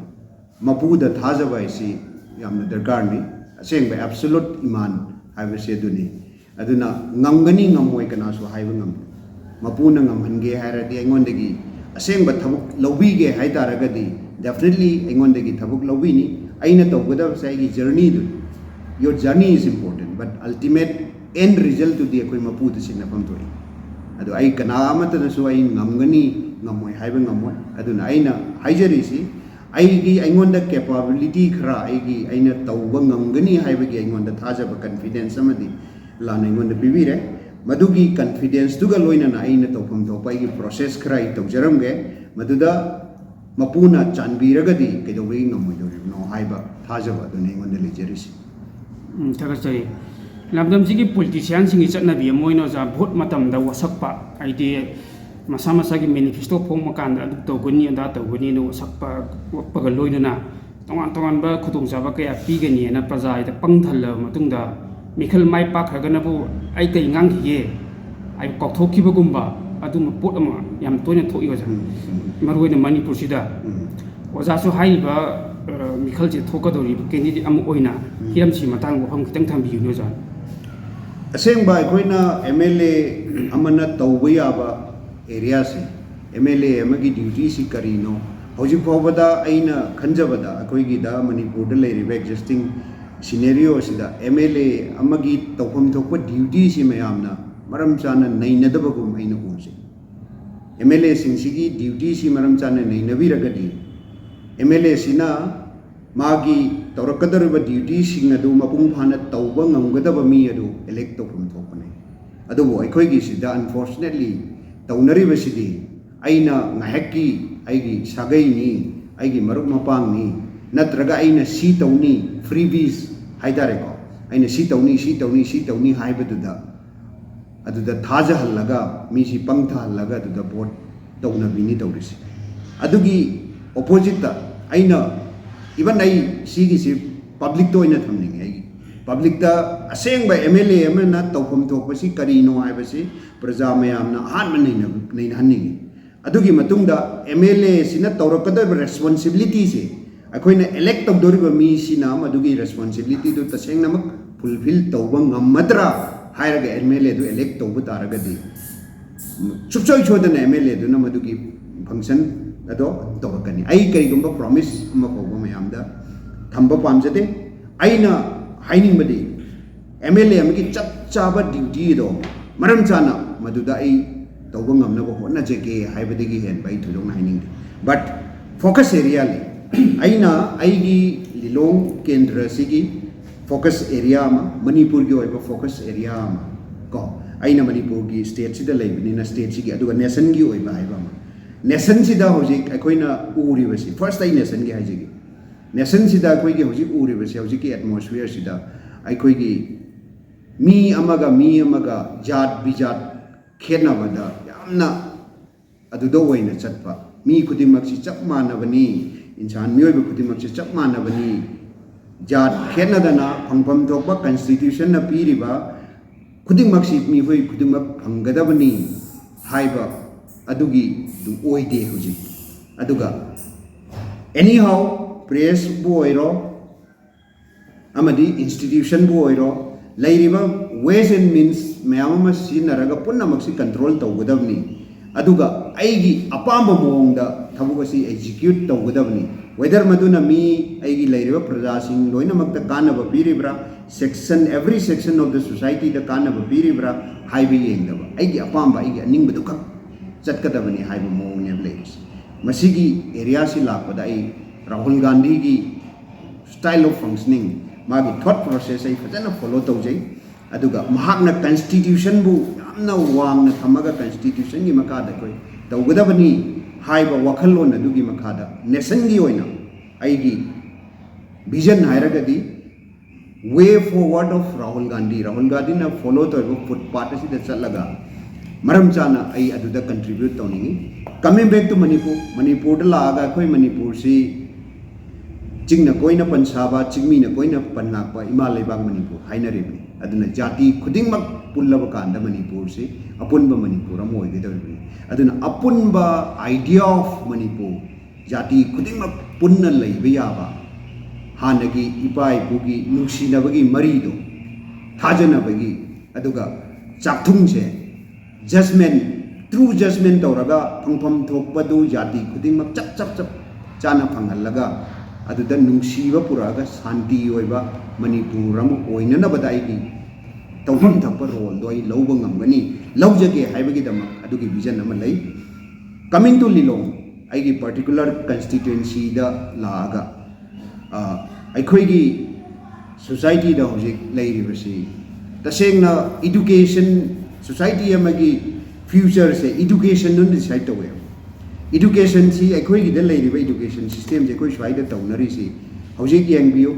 ꯃꯄꯨꯗ ꯊꯥꯖꯕ ꯍꯥꯏꯁꯤ ꯌꯥꯝꯅ ꯗꯔꯀꯥꯔꯅꯤ꯫ ꯑꯁꯦꯡꯕ ꯑꯦꯕꯁꯣꯂꯨꯠ ꯏꯃꯥꯟ ꯍꯥꯏꯕꯁꯤ ꯑꯗꯨꯅꯤ꯫ ꯑꯗꯨꯅ ꯉꯝꯒꯅꯤ ꯉꯝꯃꯣꯏ ꯀꯅꯥꯁꯨ ꯍꯥꯏꯕ ꯉꯝꯗꯦ꯫ ꯃꯄꯨꯅ ꯉꯝꯍꯟꯒꯦ ꯍꯥꯏꯔꯗꯤ ꯑꯩꯉꯣꯟꯗꯒꯤ ꯑꯁꯦꯡꯕ ꯊꯕꯛ ꯂꯧꯕꯤꯒꯦ ꯍꯥꯏ ꯇꯥꯔꯒꯗꯤ, definitely ꯑꯩꯉꯣꯟꯗꯒꯤ ꯊꯕꯛ ꯂꯧꯕꯤꯅꯤ꯫ ꯑꯩꯅ ꯇꯧꯒꯗꯕꯁꯦ ꯑꯩꯒꯤ journey ꯗꯨꯅꯤ꯫ Your journey is important, but ultimate end result ꯇꯨꯗꯤ ꯑꯩꯈꯣꯏ ꯃꯄꯨꯗ ꯁꯤꯟꯅꯐꯝ ꯊꯣꯛꯏ꯫ ꯑꯗꯣ ꯑꯩ ꯀꯅꯥ ꯑꯃꯠꯇꯅꯁꯨ ꯑꯩ ꯉꯝꯒꯅꯤ, ꯉꯝꯃꯣꯏ ꯍꯥꯏꯕ ꯉꯝꯃꯣꯏ꯫ ꯑꯗꯨꯅ ꯑꯩꯅ ꯍꯥꯏꯖꯔꯤꯁꯤ, ꯑꯩꯒꯤ, ꯑꯩꯉꯣꯟꯗ capability ꯈꯔ, ꯑꯩꯒꯤ, ꯑꯩꯅ ꯇꯧꯕ ꯉꯝꯒꯅꯤ ꯍꯥꯏꯕꯒꯤ ꯑꯩꯉꯣꯟꯗ ꯊꯥꯖꯕ, confidence ꯑꯃꯗꯤ ꯂꯥꯟꯅ ꯑꯩꯉꯣꯟꯗ ꯄꯤꯕꯤꯔꯦ꯫ ꯃꯗꯨꯒꯤ confidence ꯇꯨꯒ ꯂꯣꯏꯅꯅ ꯑꯩꯅ ꯇꯧꯐꯝ ꯊꯣꯛꯄ ꯑꯩꯒꯤ process ꯈꯔ ꯑꯩ ꯇꯧꯖꯔꯝꯒꯦ꯫ ꯃꯗꯨꯗ ꯃꯄꯨꯅ ꯆꯥꯟꯕꯤꯔꯒꯗꯤ ꯀꯩꯗꯧꯕꯒꯤ ꯉꯝꯃꯣꯏꯗꯧꯔꯤꯕꯅꯣ ꯍꯥꯏꯕ ꯊꯥꯖꯕ ꯑꯗꯨꯅꯤ ꯑꯩꯉꯣꯟꯗ ꯂꯩꯖꯔꯤꯁꯤ꯫ ꯎꯝ, ꯊꯥꯒꯠꯆꯔꯤ꯫ ꯂꯝꯗꯝꯁꯤꯒꯤ politician ꯁꯤꯡꯒꯤ ꯆꯠꯅꯕꯤ ꯑꯃ ꯑꯣꯏꯅ, ꯑꯣꯖꯥ, vote ꯃꯇꯝꯗ ꯋꯥꯁꯛꯄ, ꯍꯥꯏꯗꯤ ꯃꯁꯥ ꯃꯁꯥꯒꯤ manifesto ꯐꯣꯡꯕ ꯀꯥꯟꯗ ꯑꯗꯨ ꯇꯧꯒꯅꯤ, ꯑꯗꯥ ꯇꯧꯒꯅꯤ ꯑꯗꯨ ꯋꯥꯁꯛꯄ, ꯋꯥꯁꯛꯄꯒ ꯂꯣꯏꯅꯅ ꯇꯣꯉꯥꯟ ꯇꯣꯉꯥꯟꯕ ꯈꯨꯗꯣꯡꯆꯥꯕ ꯀꯌꯥ ꯄꯤꯒꯅꯤꯅ ꯄ꯭ꯔꯖꯥꯗ ꯄꯪꯊꯍꯜꯂꯕ ꯃꯇꯨꯡꯗ, ꯃꯤꯈꯜ ꯃꯥꯏ ꯄꯥꯛꯈ꯭ꯔꯒꯅꯕꯨ ꯑꯩ ꯀꯩ ꯉꯥꯡꯈꯤꯒꯦ ꯍꯥꯏꯕ ꯀꯥꯎꯊꯣꯛꯈꯤꯕꯒꯨꯝꯕ ꯑꯗꯨꯝꯕ ꯄꯣꯠ ꯑꯃ ꯌꯥꯝ ꯇꯣꯏꯅ ꯊꯣꯛꯏ, ꯑꯣꯖꯥ꯫ ꯃꯔꯨꯑꯣꯏꯅ ꯃꯅꯤꯄꯨꯔꯁꯤꯗ꯫ ꯑꯣꯖꯥꯁꯨ ꯍꯥꯏꯔꯤꯕ, ꯑ, ꯃꯤꯈꯜꯁꯦ ꯊꯣꯛꯀꯗꯧꯔꯤꯕ candidate ꯑꯃ ꯑꯣꯏꯅ ꯍꯤꯔꯝꯁꯤꯒꯤ ꯃꯇꯥꯡꯗ ꯋꯥꯐꯝ ꯈꯤꯇꯪ ꯊꯝꯕꯤꯌꯨꯅꯦ, ꯑꯣꯖꯥ꯫ ꯑꯁꯦꯡꯕ ꯑꯩꯈꯣꯏꯅ MLA ꯑꯃꯅ ꯇꯧꯕ ꯌꯥꯕ areaꯁꯦ, MLA ꯑꯃꯒꯤ dutyꯁꯤ ꯀꯔꯤꯅꯣ? ꯍꯧꯖꯤꯛ ꯐꯥꯎꯕꯗ ꯑꯩꯅ ꯈꯟꯖꯕꯗ, ꯑꯩꯈꯣꯏꯒꯤꯗ ꯃꯅꯤꯄꯨꯔꯗ ꯂꯩꯔꯤꯕ existing scenario ꯑꯁꯤꯗ MLA ꯑꯃꯒꯤ ꯇꯧꯐꯝ ꯊꯣꯛꯄ dutyꯁꯤ ꯃꯌꯥꯝꯅ ꯃꯔꯝ ꯆꯥꯅ ꯅꯩꯅꯗꯕꯒꯨꯝ ꯑꯩꯅ ꯎꯖꯩ꯫ MLA ꯁꯤꯡꯁꯤꯒꯤ dutyꯁꯤ ꯃꯔꯝ ꯆꯥꯅ ꯅꯩꯅꯕꯤꯔꯒꯗꯤ, MLA ꯁꯤꯅ ꯃꯥꯒꯤ ꯇꯧꯔꯛꯀꯗꯧꯔꯤꯕ dutyꯁꯤꯡ ꯑꯗꯨ ꯃꯄꯨꯡ ꯐꯥꯅ ꯇꯧꯕ ꯉꯝꯒꯗꯕ ꯃꯤ ꯑꯗꯨ elect ꯇꯧꯐꯝ ꯊꯣꯛꯄꯅꯤ꯫ ꯑꯗꯨꯕꯨ ꯑꯩꯈꯣꯏꯒꯤꯁꯤꯗ unfortunately ꯇꯧꯅꯔꯤꯕꯁꯤꯗꯤ, ꯑꯩꯅ ꯉꯥꯏꯍꯥꯛꯀꯤ ꯑꯩꯒꯤ ꯁꯥꯒꯩꯅꯤ, ꯑꯩꯒꯤ ꯃꯔꯨꯞ ꯃꯄꯥꯡꯅꯤ, ꯅꯠꯇ꯭ꯔꯒ ꯑꯩꯅ ꯁꯤ ꯇꯧꯅꯤ, freebies ꯍꯥꯏꯇꯥꯔꯦꯀꯣ, ꯑꯩꯅ ꯁꯤ ꯇꯧꯅꯤ, ꯁꯤ ꯇꯧꯅꯤ, ꯁꯤ ꯇꯧꯅꯤ ꯍꯥꯏꯕꯗꯨꯗ, ꯑꯗꯨꯗ ꯊꯥꯖꯍꯜꯂꯒ, ꯃꯤꯁꯤ ꯄꯪꯊꯍꯜꯂꯒ ꯑꯗꯨꯗ vote ꯇꯧꯅꯕꯤꯅꯤ ꯇꯧꯔꯤꯁꯦ꯫ ꯑꯗꯨꯒꯤ oppositeꯇ ꯑꯩꯅ, even ꯑꯩ ꯁꯤꯒꯤꯁꯤ publicꯇ ꯑꯣꯏꯅ ꯊꯝꯅꯤꯡꯉꯦ꯫ ꯑꯩꯒꯤ publicꯇ ꯑꯁꯦꯡꯕ MLA ꯑꯃꯅ ꯇꯧꯐꯝ ꯊꯣꯛꯄꯁꯤ ꯀꯔꯤꯅꯣ ꯍꯥꯏꯕꯁꯤ ꯄ꯭ꯔꯖꯥ ꯃꯌꯥꯝꯅ ꯑꯍꯥꯟꯕ ꯅꯩꯅ-, ꯅꯩꯅꯍꯟꯅꯤꯡꯉꯤ꯫ ꯑꯗꯨꯒꯤ ꯃꯇꯨꯡꯗ MLA ꯁꯤꯅ ꯇꯧꯔꯛꯀꯗꯧꯔꯤꯕ responsibilityꯁꯦ, ꯑꯩꯈꯣꯏꯅ elect ꯇꯧꯗꯧꯔꯤꯕ ꯃꯤꯁꯤꯅ ꯃꯗꯨꯒꯤ responsibilityꯗꯨ ꯇꯁꯦꯡꯅꯃꯛ fulfill ꯇꯧꯕ ꯉꯝꯃꯗ꯭ꯔꯥ ꯍꯥꯏꯔꯒ MLAꯗꯨ elect ꯇꯧꯕ ꯇꯥꯔꯒꯗꯤ, ꯁꯨꯡꯁꯣꯏ ꯁꯣꯏꯗꯅ MLAꯗꯨꯅ ꯃꯗꯨꯒꯤ function ꯑꯗꯣ ꯇꯧꯔꯛꯀꯅꯤ꯫ ꯑꯩ ꯀꯔꯤꯒꯨꯝꯕ promise ꯑꯃ ꯐꯥꯎꯕ ꯃꯌꯥꯝꯗ ꯊꯝꯕ ꯄꯥꯝꯖꯗꯦ꯫ ꯑꯩꯅ ꯍꯥꯏꯅꯤꯡꯕꯗꯤ, M L A ꯑꯃꯒꯤ ꯆꯞ ꯆꯥꯕ duty ꯑꯗꯣ ꯃꯔꯝ ꯆꯥꯅ ꯃꯗꯨꯗ ꯑꯩ ꯇꯧꯕ ꯉꯝꯅꯕ ꯍꯣꯠꯅꯖꯒꯦ ꯍꯥꯏꯕꯗꯒꯤ ꯍꯦꯟꯕ ꯑꯩ ꯊꯣꯏꯗꯣꯛꯅ ꯍꯥꯏꯅꯤꯡꯗꯦ꯫ But focus area ꯂꯩ꯫ ꯑꯩꯅ ꯑꯩꯒꯤ ꯂꯤꯂꯣꯡ ꯀꯦꯟꯗ꯭ꯔꯁꯤꯒꯤ focus area ꯑꯃ, ꯃꯅꯤꯄꯨꯔꯒꯤ ꯑꯣꯏꯕ focus area ꯑꯃ, ꯀꯣ, ꯑꯩꯅ ꯃꯅꯤꯄꯨꯔꯒꯤ stateꯁꯤꯗ ꯂꯩꯕꯅꯤꯅ stateꯁꯤꯒꯤ, ꯑꯗꯨꯒ nationꯒꯤ ꯑꯣꯏꯕ ꯍꯥꯏꯕ ꯑꯃ꯫ Nationꯁꯤꯗ ꯍꯧꯖꯤꯛ ꯑꯩꯈꯣꯏꯅ ꯎꯔꯤꯕꯁꯤ, first ꯑꯩ nationꯒꯤ ꯍꯥꯏꯖꯒꯦ꯫ Nationꯁꯤꯗ ꯑꯩꯈꯣꯏꯒꯤ ꯍꯧꯖꯤꯛ ꯎꯔꯤꯕꯁꯤ, ꯍꯧꯖꯤꯛꯀꯤ atmosphereꯁꯤꯗ ꯑꯩꯈꯣꯏꯒꯤ ꯃꯤ ꯑꯃꯒ ꯃꯤ ꯑꯃꯒ ꯖꯥꯠ ꯕꯤꯖꯥꯠ ꯈꯦꯠꯅꯕꯗ ꯌꯥꯝꯅ ꯑꯗꯨꯗ ꯑꯣꯏꯅ ꯆꯠꯄ, ꯃꯤ ꯈꯨꯗꯤꯡꯃꯛꯁꯤ ꯆꯞ ꯃꯥꯟꯅꯕꯅꯤ, ꯏꯟꯁꯥꯟ ꯃꯤꯑꯣꯏꯕ ꯈꯨꯗꯤꯡꯃꯛꯁꯤ ꯆꯞ ꯃꯥꯟꯅꯕꯅꯤ, ꯖꯥꯠ ꯈꯦꯠꯅꯗꯅ ꯐꯪꯐꯝ ꯊꯣꯛꯄ constitutionꯅ ꯄꯤꯔꯤꯕ ꯈꯨꯗꯤꯡꯃꯛꯁꯤ ꯃꯤꯑꯣꯏ ꯈꯨꯗꯤꯡꯃꯛ ꯐꯪꯒꯗꯕꯅꯤ ꯍꯥꯏꯕ ꯑꯗꯨꯒꯤ ꯑꯗꯨ ꯑꯣꯏꯗꯦ ꯍꯧꯖꯤꯛ꯫ ꯑꯗꯨꯒ anyhow, pressꯕꯨ ꯑꯣꯏꯔꯣ, ꯑꯃꯗꯤ institutionꯕꯨ ꯑꯣꯏꯔꯣ, ꯂꯩꯔꯤꯕ ways and means ꯃꯌꯥꯝ ꯑꯃ ꯁꯤꯖꯤꯟꯅꯔꯒ ꯄꯨꯝꯅꯃꯛꯁꯤ control ꯇꯧꯒꯗꯕꯅꯤ꯫ ꯑꯗꯨꯒ ꯑꯩꯒꯤ ꯑꯄꯥꯝꯕ ꯃꯑꯣꯡꯗ ꯊꯕꯛ ꯑꯁꯤ execute ꯇꯧꯒꯗꯕꯅꯤ꯫ Whether ꯃꯗꯨꯅ ꯃꯤ, ꯑꯩꯒꯤ ꯂꯩꯔꯤꯕ ꯄ꯭ꯔꯖꯥꯁꯤꯡ ꯂꯣꯏꯅꯃꯛꯇ ꯀꯥꯟꯅꯕ ꯄꯤꯔꯤꯕ꯭ꯔꯥ, section, every section of the societyꯗ ꯀꯥꯟꯅꯕ ꯄꯤꯔꯤꯕ꯭ꯔꯥ ꯍꯥꯏꯕ ꯌꯦꯡꯗꯕ, ꯑꯩꯒꯤ ꯑꯄꯥꯝꯕ, ꯑꯩꯒꯤ ꯑꯅꯤꯡꯕꯗꯨꯈꯛ ꯆꯠꯀꯗꯕꯅꯤ ꯍꯥꯏꯕ ꯃꯑꯣꯡꯅꯦꯕ ꯂꯩꯔꯤꯁꯦ꯫ ꯃꯁꯤꯒꯤ areaꯁꯤ ꯂꯥꯛꯄꯗ ꯑꯩ ꯔꯥꯍꯨꯜ ꯒꯥꯟꯙꯤꯒꯤ style of functioning, ꯃꯥꯒꯤ thought process ꯑꯩ ꯐꯖꯅ follow ꯇꯧꯖꯩ꯫ ꯑꯗꯨꯒ ꯃꯍꯥꯛꯅ constitutionꯕꯨ ꯌꯥꯝꯅ ꯋꯥꯡꯅ ꯊꯝꯃꯒ constitutionꯒꯤ ꯃꯈꯥꯗ ꯑꯩꯈꯣꯏ ꯇꯧꯒꯗꯕꯅꯤ ꯍꯥꯏꯕ ꯋꯥꯈꯜꯂꯣꯟ ꯑꯗꯨꯒꯤ ꯃꯈꯥꯗ nationꯒꯤ ꯑꯣꯏꯅ ꯑꯩꯒꯤ vision ꯍꯥꯏꯔꯒꯗꯤ way forward of Rahul Gandhi, Rahul ꯒꯥꯟꯙꯤꯅ follow ꯇꯧꯔꯤꯕ footpath ꯑꯁꯤꯗ ꯆꯠꯂꯒ ꯃꯔꯝ ꯆꯥꯅ ꯑꯩ ꯑꯗꯨꯗ contribute ꯇꯧꯅꯤꯡꯉꯤ꯫ Coming back to ꯃꯅꯤꯄꯨꯔ, ꯃꯅꯤꯄꯨꯔꯗ ꯂꯥꯛꯑꯒ ꯑꯩꯈꯣꯏ ꯃꯅꯤꯄꯨꯔꯁꯤ ꯆꯤꯡꯅ ꯀꯣꯏꯅ ꯄꯟ ꯁꯥꯕ, ꯆꯤꯡꯃꯤꯅ ꯀꯣꯏꯅ ꯄꯟ ꯉꯥꯛꯄ ꯏꯃꯥ ꯂꯩꯕꯥꯛ ꯃꯅꯤꯄꯨꯔ ꯍꯥꯏꯅꯔꯤꯕꯅꯤ꯫ ꯑꯗꯨꯅ ꯖꯥꯇꯤ ꯈꯨꯗꯤꯡꯃꯛ ꯄꯨꯜꯂꯕ ꯀꯥꯟꯗ ꯃꯅꯤꯄꯨꯔꯁꯤ ꯑꯄꯨꯟꯕ ꯃꯅꯤꯄꯨꯔ ꯑꯃ ꯑꯣꯏꯒꯗꯧꯔꯤꯕꯅꯤ꯫ ꯑꯗꯨꯅ ꯑꯄꯨꯟꯕ idea of ꯃꯅꯤꯄꯨꯔ, ꯖꯥꯇꯤ ꯈꯨꯗꯤꯡꯃꯛ ꯄꯨꯟꯅ ꯂꯩꯕ ꯌꯥꯕ, ꯍꯥꯟꯅꯒꯤ ꯏꯄꯥ ꯏꯄꯨꯒꯤ ꯅꯨꯡꯁꯤꯅꯕꯒꯤ ꯃꯔꯤꯗꯣ, ꯊꯥꯖꯅꯕꯒꯤ, ꯑꯗꯨꯒ ꯆꯥꯛꯊꯨꯡꯁꯦ, judgement ꯇ꯭ꯔꯨ ꯖꯁꯃꯦꯟ ꯇꯧꯔꯒ ꯐꯪꯐꯝ ꯊꯣꯛꯄꯗꯨ ꯖꯥꯇꯤ ꯈꯨꯗꯤꯡꯃꯛ ꯆꯞ ꯆꯞ ꯆꯞ ꯆꯥꯅ ꯐꯪꯍꯜꯂꯒ ꯑꯗꯨꯗ ꯅꯨꯡꯁꯤꯕ ꯄꯨꯔꯛꯑꯒ ꯁꯥꯟꯇꯤ ꯑꯣꯏꯕ ꯃꯅꯤꯄꯨꯔ ꯑꯃ ꯑꯣꯏꯅꯅꯕꯗ ꯑꯩꯒꯤ ꯇꯧꯐꯝ ꯊꯣꯛꯄ ꯔꯣꯜꯗꯣ ꯑꯩ ꯂꯧꯕ ꯉꯝꯒꯅꯤ, ꯂꯧꯖꯒꯦ ꯍꯥꯏꯕꯒꯤꯗꯃꯛ ꯑꯗꯨꯒꯤ ꯚꯤꯖꯟ ꯑꯃ ꯂꯩ꯫ Coming to ꯂꯤꯂꯣꯡ, ꯑꯩꯒꯤ ꯄꯥꯔꯇꯤꯀꯨꯂꯔ ꯀꯟꯁꯇꯤꯇ꯭ꯋꯦꯟꯁꯤꯗ ꯂꯥꯛꯑꯒ ꯑꯩꯈꯣꯏꯒꯤ ꯁꯣꯁꯥꯏꯇꯤꯗ ꯍꯧꯖꯤꯛ ꯂꯩꯔꯤꯕꯁꯤ ꯇꯁꯦꯡꯅ ꯏꯗꯨꯀꯦꯁꯟ, ꯁꯣꯁꯥꯏꯇꯤ ꯑꯃꯒꯤ ꯐ꯭ꯌꯨꯆꯔꯁꯦ ꯏꯗꯨꯀꯦꯁꯟꯗꯨꯅ ꯗꯤꯁꯥꯏꯠ ꯇꯧꯋꯦꯕ꯫ ꯏꯗꯨꯀꯦꯁꯟꯁꯤ, ꯑꯩꯈꯣꯏꯒꯤꯗ ꯂꯩꯔꯤꯕ ꯏꯗꯨꯀꯦꯁꯟ ꯁꯤꯁꯇꯦꯝꯁꯦ ꯑꯩꯈꯣꯏ ꯁ꯭ꯋꯥꯏꯗ ꯇꯧꯅꯔꯤꯁꯤ, ꯍꯧꯖꯤꯛ ꯌꯦꯡꯕꯤꯌꯨ,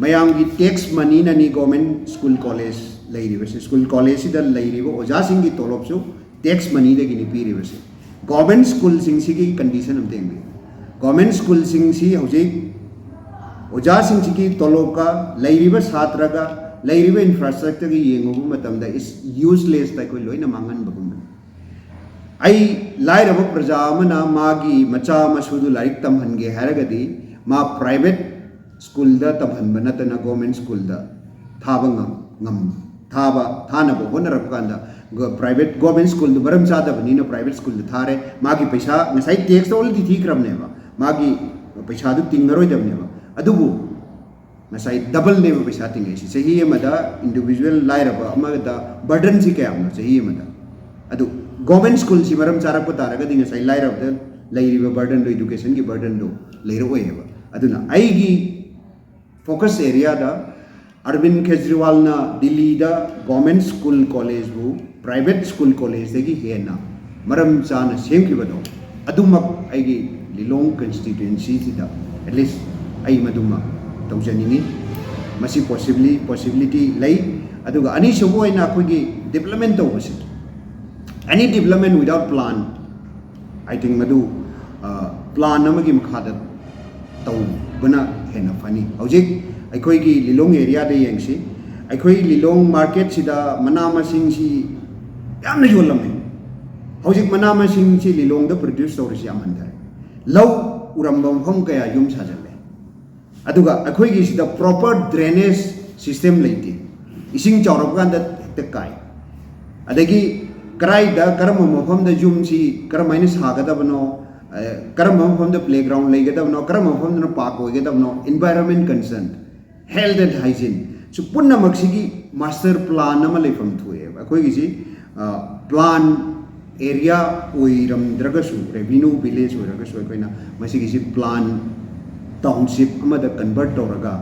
ꯃꯌꯥꯝꯒꯤ ꯇꯦꯛꯁ ꯃꯅꯤꯅꯅꯤ ꯒꯣꯔꯃꯦꯟ ꯁ꯭ꯀꯨꯜ ꯀꯣꯂꯦꯖ ꯂꯩꯔꯤꯕꯁꯦ꯫ ꯁ꯭ꯀꯨꯜ ꯀꯣꯂꯦꯖꯁꯤꯗ ꯂꯩꯔꯤꯕ ꯑꯣꯖꯥꯁꯤꯡꯒꯤ ꯇꯣꯂꯣꯞꯁꯨ ꯇꯦꯛꯁ ꯃꯅꯤꯗꯒꯤꯅꯤ ꯄꯤꯔꯤꯕꯁꯦ꯫ ꯒꯣꯔꯃꯦꯟ ꯁ꯭ꯀꯨꯜꯁꯤꯡꯁꯤꯒꯤ ꯀꯟꯗꯤꯁꯟ ꯑꯝꯇ ꯌꯦꯡꯕꯤꯌꯨ꯫ ꯒꯣꯔꯃꯦꯟ ꯁ꯭ꯀꯨꯜꯁꯤꯡꯁꯤ ꯍꯧꯖꯤꯛ ꯑꯣꯖꯥꯁꯤꯡꯁꯤꯒꯤ ꯇꯣꯂꯣꯞꯀ ꯂꯩꯔꯤꯕ ꯁꯥꯇ꯭ꯔꯒ ꯂꯩꯔꯤꯕ ꯏꯟꯐ꯭ꯔꯥꯁ꯭ꯇ꯭ꯔꯛꯆꯔꯒ ꯌꯦꯡꯉꯨꯕ ꯃꯇꯝꯗ ꯏꯁ ꯌꯨꯁꯂꯦꯁꯇ ꯑꯩꯈꯣꯏ ꯂꯣꯏꯅ ꯃꯥꯡꯍꯟꯕꯒꯨꯝꯕꯅꯤ꯫ ꯑꯩ ꯂꯥꯏꯔꯕ ꯄ꯭ꯔꯖꯥ ꯑꯃꯅ ꯃꯥꯒꯤ ꯃꯆꯥ ꯃꯁꯨꯗꯨ ꯂꯥꯏꯔꯤꯛ ꯇꯝꯍꯟꯒꯦ ꯍꯥꯏꯔꯒꯗꯤ ꯃꯥ ꯄ꯭ꯔꯥꯏꯚꯦꯠ ꯁ꯭ꯀꯨꯜꯗ ꯇꯝꯍꯟꯕ ꯅꯠꯇꯅ ꯒꯣꯔꯃꯦꯟ ꯁ꯭ꯀꯨꯜꯗ ꯊꯥꯕ ꯉꯝ ꯉꯝ ꯊꯥꯕ ꯊꯥꯅꯕ ꯍꯣꯠꯅꯔꯛꯄ ꯀꯥꯟꯗ ꯄ꯭ꯔꯥꯏꯚꯦꯠ, ꯒꯣꯔꯃꯦꯟ ꯁ꯭ꯀꯨꯜꯗꯨ ꯃꯔꯝ ꯆꯥꯗꯕꯅꯤꯅ ꯄ꯭ꯔꯥꯏꯚꯦꯠ ꯁ꯭ꯀꯨꯜꯗ ꯊꯥꯔꯦ꯫ ꯃꯥꯒꯤ ꯄꯩꯁꯥ ꯉꯁꯥꯏ ꯇꯦꯛꯁꯇ ꯑꯣꯜꯔꯦꯗꯤ ꯊꯤꯈ꯭ꯔꯕꯅꯦꯕ, ꯃꯥꯒꯤ ꯄꯩꯁꯥꯗꯨ ꯇꯤꯡꯉꯔꯣꯏꯗꯕꯅꯦꯕ꯫ ꯑꯗꯨꯕꯨ ꯉꯁꯥꯏ ꯗꯕꯜꯅꯦꯕ ꯄꯩꯁꯥ ꯇꯤꯡꯉꯛꯏꯁꯤ꯫ ꯆꯍꯤ ꯑꯃꯗ ꯏꯟꯗꯤꯕꯤꯖꯨꯋꯦꯜ ꯂꯥꯏꯔꯕ ꯑꯃꯗ ꯕꯔꯗꯟꯁꯤ ꯀꯌꯥꯝꯅꯣ ꯆꯍꯤ ꯑꯃꯗ? ꯑꯗꯨ ꯒꯣꯔꯃꯦꯟ ꯁ꯭ꯀꯨꯜꯁꯤ ꯃꯔꯝ ꯆꯥꯔꯛꯄ ꯇꯥꯔꯒꯗꯤ ꯉꯁꯥꯏ ꯂꯥꯏꯔꯕꯗ ꯂꯩꯔꯤꯕ ꯕꯔꯗꯟꯗꯣ, ꯏꯗꯨꯀꯦꯁꯟꯒꯤ ꯕꯔꯗꯟꯗꯣ ꯂꯩꯔꯛꯑꯣꯏꯌꯦꯕ꯫ ꯑꯗꯨꯅ ꯑꯩꯒꯤ ꯐꯣꯀꯁ ꯑꯦꯔꯤꯌꯥꯗ ꯑꯔꯕꯤꯟ ꯀꯦꯖ꯭ꯔꯤꯋꯥꯜꯅ ꯗꯤꯜꯂꯤꯗ ꯒꯣꯔꯃꯦꯟ ꯁ꯭ꯀꯨꯜ ꯀꯣꯂꯦꯖꯕꯨ ꯄ꯭ꯔꯥꯏꯚꯦꯠ ꯁ꯭ꯀꯨꯜ ꯀꯣꯂꯦꯖꯇꯒꯤ ꯍꯦꯟꯅ ꯃꯔꯝ ꯆꯥꯅ ꯁꯦꯝꯈꯤꯕꯗꯣ, ꯑꯗꯨꯃꯛ ꯑꯩꯒꯤ ꯂꯤꯂꯣꯡ ꯀꯟꯁꯇꯤꯇ꯭ꯋꯦꯟꯁꯤꯁꯤꯗ ꯑꯦꯠꯂꯤꯁ ꯑꯩ ꯃꯗꯨꯃ ꯇꯧꯖꯅꯤꯡꯉꯤ꯫ ꯃꯁꯤ ꯄꯣꯁꯤꯕꯤꯂꯤ ꯄꯣꯁꯤꯕꯤꯂꯤꯇꯤ ꯂꯩ꯫ ꯑꯗꯨꯒ ꯑꯅꯤꯁꯨꯕ ꯑꯣꯏꯅ ꯑꯩꯈꯣꯏꯒꯤ ꯗꯤꯕ꯭ꯂꯞꯃꯦꯟ ꯇꯧꯕꯁꯦ, any development without plan, I think ꯃꯗꯨ ꯄ꯭ꯂꯥꯟ ꯑꯃꯒꯤ ꯃꯈꯥꯗ ꯇꯧꯕꯅ ꯍꯦꯟꯅ ꯐꯅꯤ꯫ ꯍꯧꯖꯤꯛ ꯑꯩꯈꯣꯏꯒꯤ ꯂꯤꯂꯣꯡ ꯑꯦꯔꯤꯌꯥꯗ ꯌꯦꯡꯁꯤ, ꯑꯩꯈꯣꯏ ꯂꯤꯂꯣꯡ ꯃꯥꯔꯀꯦꯠꯁꯤꯗ ꯃꯅꯥ ꯃꯁꯤꯡꯁꯤ ꯌꯥꯝꯅ ꯌꯣꯜꯂꯝꯃꯤ꯫ ꯍꯧꯖꯤꯛ ꯃꯅꯥ ꯃꯁꯤꯡꯁꯤ ꯂꯤꯂꯣꯡꯗ ꯄ꯭ꯔꯗ꯭ꯌꯨꯁ ꯇꯧꯔꯤꯁꯤ ꯌꯥꯝ ꯍꯟꯊꯔꯦ꯫ ꯂꯧ ꯎꯔꯝꯕ ꯃꯐꯝ ꯀꯌꯥ ꯌꯨꯝ ꯁꯥꯖꯜꯂꯦ꯫ ꯑꯗꯨꯒ ꯑꯩꯈꯣꯏꯒꯤꯁꯤꯗ ꯄ꯭ꯔꯣꯄꯔ ꯗ꯭ꯔꯦꯅꯦꯖ ꯁꯤꯁꯇꯦꯝ ꯂꯩꯇꯦ꯫ ꯏꯁꯤꯡ ꯆꯥꯎꯔꯛꯄ ꯀꯥꯟꯗ ꯍꯦꯛꯇ ꯀꯥꯏ꯫ ꯑꯗꯒꯤ ꯀꯔꯥꯏꯗ, ꯀꯔꯝꯕ ꯃꯐꯝꯗ ꯌꯨꯝꯁꯤ ꯀꯔꯝꯍꯥꯏꯅ ꯁꯥꯒꯗꯕꯅꯣ, ꯑ, ꯀꯔꯝꯕ ꯃꯐꯝꯗ playground ꯂꯩꯒꯗꯕꯅꯣ, ꯀꯔꯝꯕ ꯃꯐꯝꯗꯅ park ꯑꯣꯏꯒꯗꯕꯅꯣ, environment concern, health and hygiene, ꯁꯤ ꯄꯨꯝꯅꯃꯛꯁꯤꯒꯤ master plan ꯑꯃ ꯂꯩꯐꯝ ꯊꯣꯛꯑꯦꯕ꯫ ꯑꯩꯈꯣꯏꯒꯤꯁꯤ, ꯑ, plan area ꯑꯣꯏꯔꯝꯗ꯭ꯔꯒꯁꯨ, revenue village ꯑꯣꯏꯔꯒꯁꯨ, ꯑꯩꯈꯣꯏꯅ ꯃꯁꯤꯒꯤꯁꯤ plan township ꯑꯃꯗ convert ꯇꯧꯔꯒ,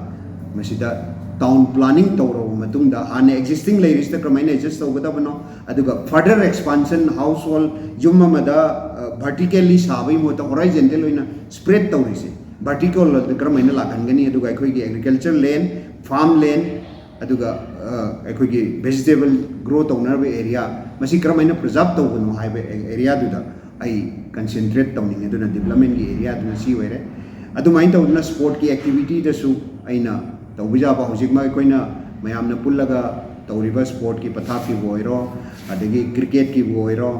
ꯃꯁꯤꯗ town planning ꯇꯧꯔꯕ ꯃꯇꯨꯡꯗ, ꯍꯥꯟꯅ existing ꯂꯩꯔꯤꯁꯤꯗ ꯀꯔꯝꯍꯥꯏꯅ adjust ꯇꯧꯒꯗꯕꯅꯣ, ꯑꯗꯨꯒ further expansion, household, ꯌꯨꯝ ꯑꯃꯗ, ꯑ, vertically ꯁꯥꯕꯒꯤ ꯃꯍꯨꯠꯇ horizontal ꯑꯣꯏꯅ spread ꯇꯧꯔꯤꯁꯦ, vertical ꯀꯔꯝꯍꯥꯏꯅ ꯂꯥꯛꯍꯟꯒꯅꯤ, ꯑꯗꯨꯒ ꯑꯩꯈꯣꯏꯒꯤ agriculture land, farm land, ꯑꯗꯨꯒ, ꯑ, ꯑꯩꯈꯣꯏꯒꯤ vegetable grow ꯇꯧꯅꯕ area, ꯃꯁꯤ ꯀꯔꯝꯍꯥꯏꯅ preserve ꯇꯧꯕꯅꯣ ꯍꯥꯏꯕ areaꯗꯨꯗ ꯑꯩ concentrate ꯇꯧꯅꯤꯡꯉꯦ꯫ ꯑꯗꯨꯅ developmentꯀꯤ areaꯗꯨꯅ ꯁꯤ ꯑꯣꯏꯔꯦ꯫ ꯑꯗꯨꯃꯥꯏꯅ ꯇꯧꯗꯅ sportꯀꯤ activityꯗꯁꯨ ꯑꯩꯅ ꯇꯧꯕ ꯌꯥꯕ, ꯍꯧꯖꯤꯛꯃꯛ ꯑꯩꯈꯣꯏꯅ ꯃꯌꯥꯝꯅ ꯄꯨꯜꯂꯒ ꯇꯧꯔꯤꯕ sportꯀꯤ ꯄꯊꯥꯞꯀꯤꯕꯨ ꯑꯣꯏꯔꯣ, ꯑꯗꯒꯤ cricketꯀꯤꯕꯨ ꯑꯣꯏꯔꯣ,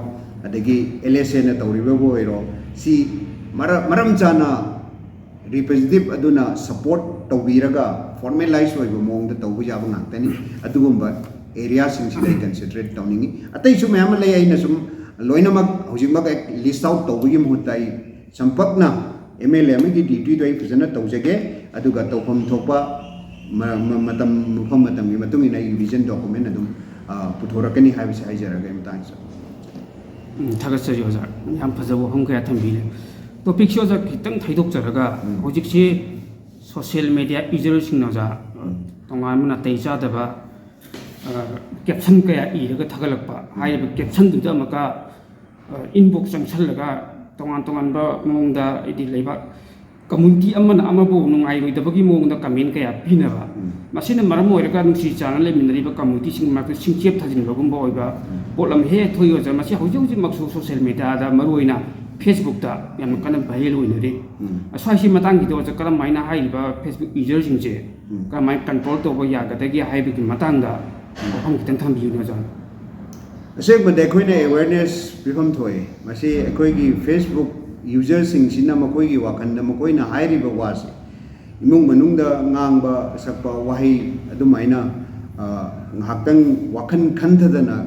ꯑꯗꯒꯤ LSAꯅ ꯇꯧꯔꯤꯕꯕꯨ ꯑꯣꯏꯔꯣ, ꯁꯤ ꯃꯔ-, ꯃꯔꯝ ꯆꯥꯅ representative ꯑꯗꯨꯅ support ꯇꯧꯕꯤꯔꯒ formalize ꯑꯣꯏꯕ ꯃꯑꯣꯡꯗ ꯇꯧꯕ ꯌꯥꯕ ꯉꯥꯛꯇꯅꯤ꯫ ꯑꯗꯨꯒꯨꯝꯕ areaꯁꯤꯡꯁꯤꯗ ꯑꯩ concentrate ꯇꯧꯅꯤꯡꯉꯤ꯫ ꯑꯇꯩꯁꯨ ꯃꯌꯥꯝ ꯑꯃ ꯂꯩ, ꯑꯩꯅ ꯁꯨꯝ ꯂꯣꯏꯅꯃꯛ ꯍꯧꯖꯤꯛꯃꯛ ꯑꯩ list out ꯇꯧꯕꯒꯤ ꯃꯍꯨꯠꯇ, ꯑꯩ ꯁꯝꯄꯛꯅ MLA ꯑꯃꯒꯤ dutyꯗꯣ ꯑꯩ ꯐꯖꯅ ꯇꯧꯖꯒꯦ, ꯑꯗꯨꯒ ꯇꯧꯐꯝ ꯊꯣꯛꯄ ꯃ-, ꯃ-, ꯃꯇꯝ, ꯃꯐꯝ ꯃꯇꯝꯒꯤ ꯃꯇꯨꯡ ꯏꯟꯅ ꯑꯩ vision document ꯑꯗꯨꯝ, ꯑ, ꯄꯨꯊꯣꯔꯛꯀꯅꯤ ꯍꯥꯏꯕꯁꯤ ꯍꯥꯏꯖꯔꯒ ꯑꯩ ꯃꯇꯥꯡꯁꯤꯗ ꯎꯝ, ꯊꯥꯒꯠꯆꯔꯤ ꯑꯣꯖꯥ, ꯌꯥꯝ ꯐꯖꯕ ꯋꯥꯐꯝ ꯀꯌꯥ ꯊꯝꯕꯤꯔꯦ꯫ Topicꯁꯤ ꯑꯣꯖꯥ ꯈꯤꯇꯪ ꯊꯩꯗꯣꯛꯆꯔꯒ, ꯎꯝ꯫ ꯍꯧꯖꯤꯛꯁꯤ social media userꯁꯤꯡꯅ ꯑꯣꯖꯥ, ꯎꯝ꯫ ꯇꯣꯉꯥꯟꯕ ꯅꯥꯇꯩ ꯆꯥꯗꯕ, ꯑ, caption ꯀꯌꯥ ꯏꯔꯒ ꯊꯥꯒꯠꯂꯛꯄ, ꯍꯥꯏꯔꯤꯕ captionꯗꯨꯗ ꯑꯃꯨꯛꯀ, ꯑ, inbox ꯆꯪꯁꯜꯂꯒ ꯇꯣꯉꯥꯟ ꯇꯣꯉꯥꯟꯕ ꯃꯑꯣꯡꯗ ꯍꯥꯏꯗꯤ ꯂꯩꯕꯥꯛ community ꯑꯃꯅ ꯑꯃꯕꯨ ꯅꯨꯡꯉꯥꯏꯔꯣꯏꯗꯕꯒꯤ ꯃꯑꯣꯡꯗ comment ꯀꯌꯥ ꯄꯤꯅꯕ, ꯎꯝ꯫ ꯃꯁꯤꯅ ꯃꯔꯝ ꯑꯣꯏꯔꯒ ꯅꯨꯡꯁꯤ ꯆꯥꯟꯅ ꯂꯩꯃꯤꯟꯅꯔꯤꯕ communityꯁꯤꯡꯒꯤ ꯃꯔꯛꯇ ꯁꯤꯡꯆꯦꯞ ꯊꯥꯖꯤꯟꯕꯒꯨꯝꯕ ꯑꯣꯏꯕ ꯎꯝ꯫ ꯄꯣꯠ ꯑꯃ ꯍꯦꯛ ꯍꯦꯛ ꯊꯣꯛꯏ ꯑꯣꯖꯥ꯫ ꯃꯁꯤ ꯍꯧꯖꯤꯛ ꯍꯧꯖꯤꯛꯃꯛꯁꯨ social mediaꯗ, ꯃꯔꯨꯑꯣꯏꯅ Facebookꯇ ꯌꯥꯝꯅ ꯀꯟꯅ viral ꯑꯣꯏꯅꯔꯤ꯫ ꯎꯝ꯫ ꯑꯁ꯭ꯋꯥꯏꯁꯤ ꯃꯇꯥꯡꯁꯤꯗ ꯑꯣꯖꯥ, ꯀꯔꯝꯍꯥꯏꯅ ꯍꯥꯏꯔꯤꯕ Facebook userꯁꯤꯡꯁꯦ ꯎꯝ꯫ ꯀꯔꯝꯍꯥꯏꯅ control ꯇꯧꯕ ꯌꯥꯒꯗꯒꯦ ꯍꯥꯏꯕꯒꯤ ꯃꯇꯥꯡꯗ ꯋꯥꯐꯝ ꯈꯤꯇꯪ ꯊꯝꯕꯤꯌꯨꯅꯦ ꯑꯣꯖꯥ꯫ ꯑꯁꯦꯡꯕꯗꯤ ꯑꯩꯈꯣꯏꯅ awareness ꯄꯤꯐꯝ ꯊꯣꯛꯑꯦ꯫ ꯃꯁꯤ ꯑꯩꯈꯣꯏꯒꯤ Facebook userꯁꯤꯡꯁꯤꯅ ꯃꯈꯣꯏꯒꯤ ꯋꯥꯈꯜꯗ ꯃꯈꯣꯏꯅ ꯍꯥꯏꯔꯤꯕ ꯋꯥꯁꯦ, ꯏꯃꯨꯡ ꯃꯅꯨꯡꯗ ꯉꯥꯡꯕ ꯁꯛꯄ ꯋꯥꯍꯩ ꯑꯗꯨꯃꯥꯏꯅ, ꯑ, ꯉꯥꯏꯍꯥꯛꯇꯪ ꯋꯥꯈꯜ ꯈꯟꯊꯗꯅ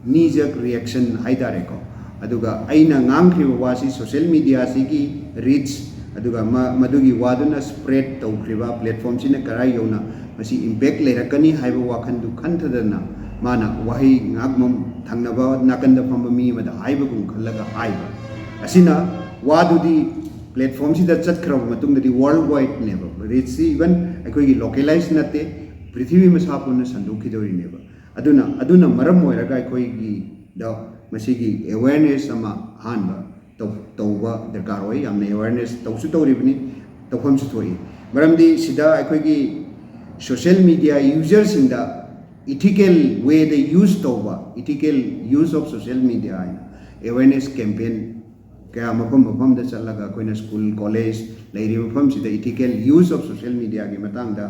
knee jerk reaction ꯍꯥꯏ ꯇꯥꯔꯦꯀꯣ꯫ ꯑꯗꯨꯒ ꯑꯩꯅ ꯉꯥꯡꯈ꯭ꯔꯤꯕ ꯋꯥꯁꯤ social media ꯁꯤꯒꯤ reach, ꯑꯗꯨꯒ ꯃ- ꯃꯗꯨꯒꯤ ꯋꯥꯗꯨꯅ spread ꯇꯧꯈ꯭ꯔꯤꯕ platform ꯁꯤꯅ ꯀꯔꯥꯏ ꯌꯧꯅ ꯃꯁꯤ impact ꯂꯩꯔꯛꯀꯅꯤ ꯍꯥꯏꯕ ꯋꯥꯈꯜꯗꯨ ꯈꯟꯊꯗꯅ ꯃꯥꯅ ꯋꯥꯍꯩ ꯉꯥꯏꯍꯥꯛ ꯃꯝ- ꯊꯪꯅꯕ ꯅꯥꯀꯟꯗ ꯐꯝꯕ ꯃꯤ ꯑꯃꯗ ꯍꯥꯏꯕꯒꯨꯝ ꯈꯜꯂꯒ ꯍꯥꯏꯕ ꯑꯁꯤꯅ ꯋꯥꯗꯨꯗꯤ platform ꯁꯤꯗ ꯆꯠꯈ꯭ꯔꯕ ꯃꯇꯨꯡꯗꯗꯤ world wide ꯅꯦꯕ꯫ Reach ꯁꯤ even ꯑꯩꯈꯣꯏꯒꯤ localize ꯅꯠꯇꯦ, ꯄ꯭ꯔꯤꯊꯤꯕꯤ ꯃꯁꯥ ꯄꯨꯟꯅ ꯁꯟꯗꯣꯛꯈꯤꯗꯧꯔꯤꯅꯦꯕ꯫ ꯑꯗꯨꯅ ꯑꯗꯨꯅ ꯃꯔꯝ ꯑꯣꯏꯔꯒ ꯑꯩꯈꯣꯏꯒꯤꯗ ꯃꯁꯤꯒꯤ awareness ꯑꯃ ꯑꯍꯥꯟꯕ ꯇꯧ- ꯇꯧꯕ ꯗꯔꯀꯥꯔ ꯑꯣꯏ꯫ ꯌꯥꯝꯅ awareness ꯇꯧꯁꯨ ꯇꯧꯔꯤꯕꯅꯤ, ꯇꯧꯐꯝꯁꯨ ꯊꯣꯛꯏ꯫ ꯃꯔꯝꯗꯤ ꯁꯤꯗ ꯑꯩꯈꯣꯏꯒꯤ social media user ꯁꯤꯡꯗ ethical way ꯗ use ꯇꯧꯕ, ethical use of social media ꯍꯥꯏꯅ awareness campaign ꯀꯌꯥ ꯃꯐꯝ ꯃꯐꯝꯗ ꯆꯠꯂꯒ ꯑꯩꯈꯣꯏꯅ school, college ꯂꯩꯔꯤꯕ ꯃꯐꯝꯁꯤꯗ ethical use of social media ꯒꯤ ꯃꯇꯥꯡꯗ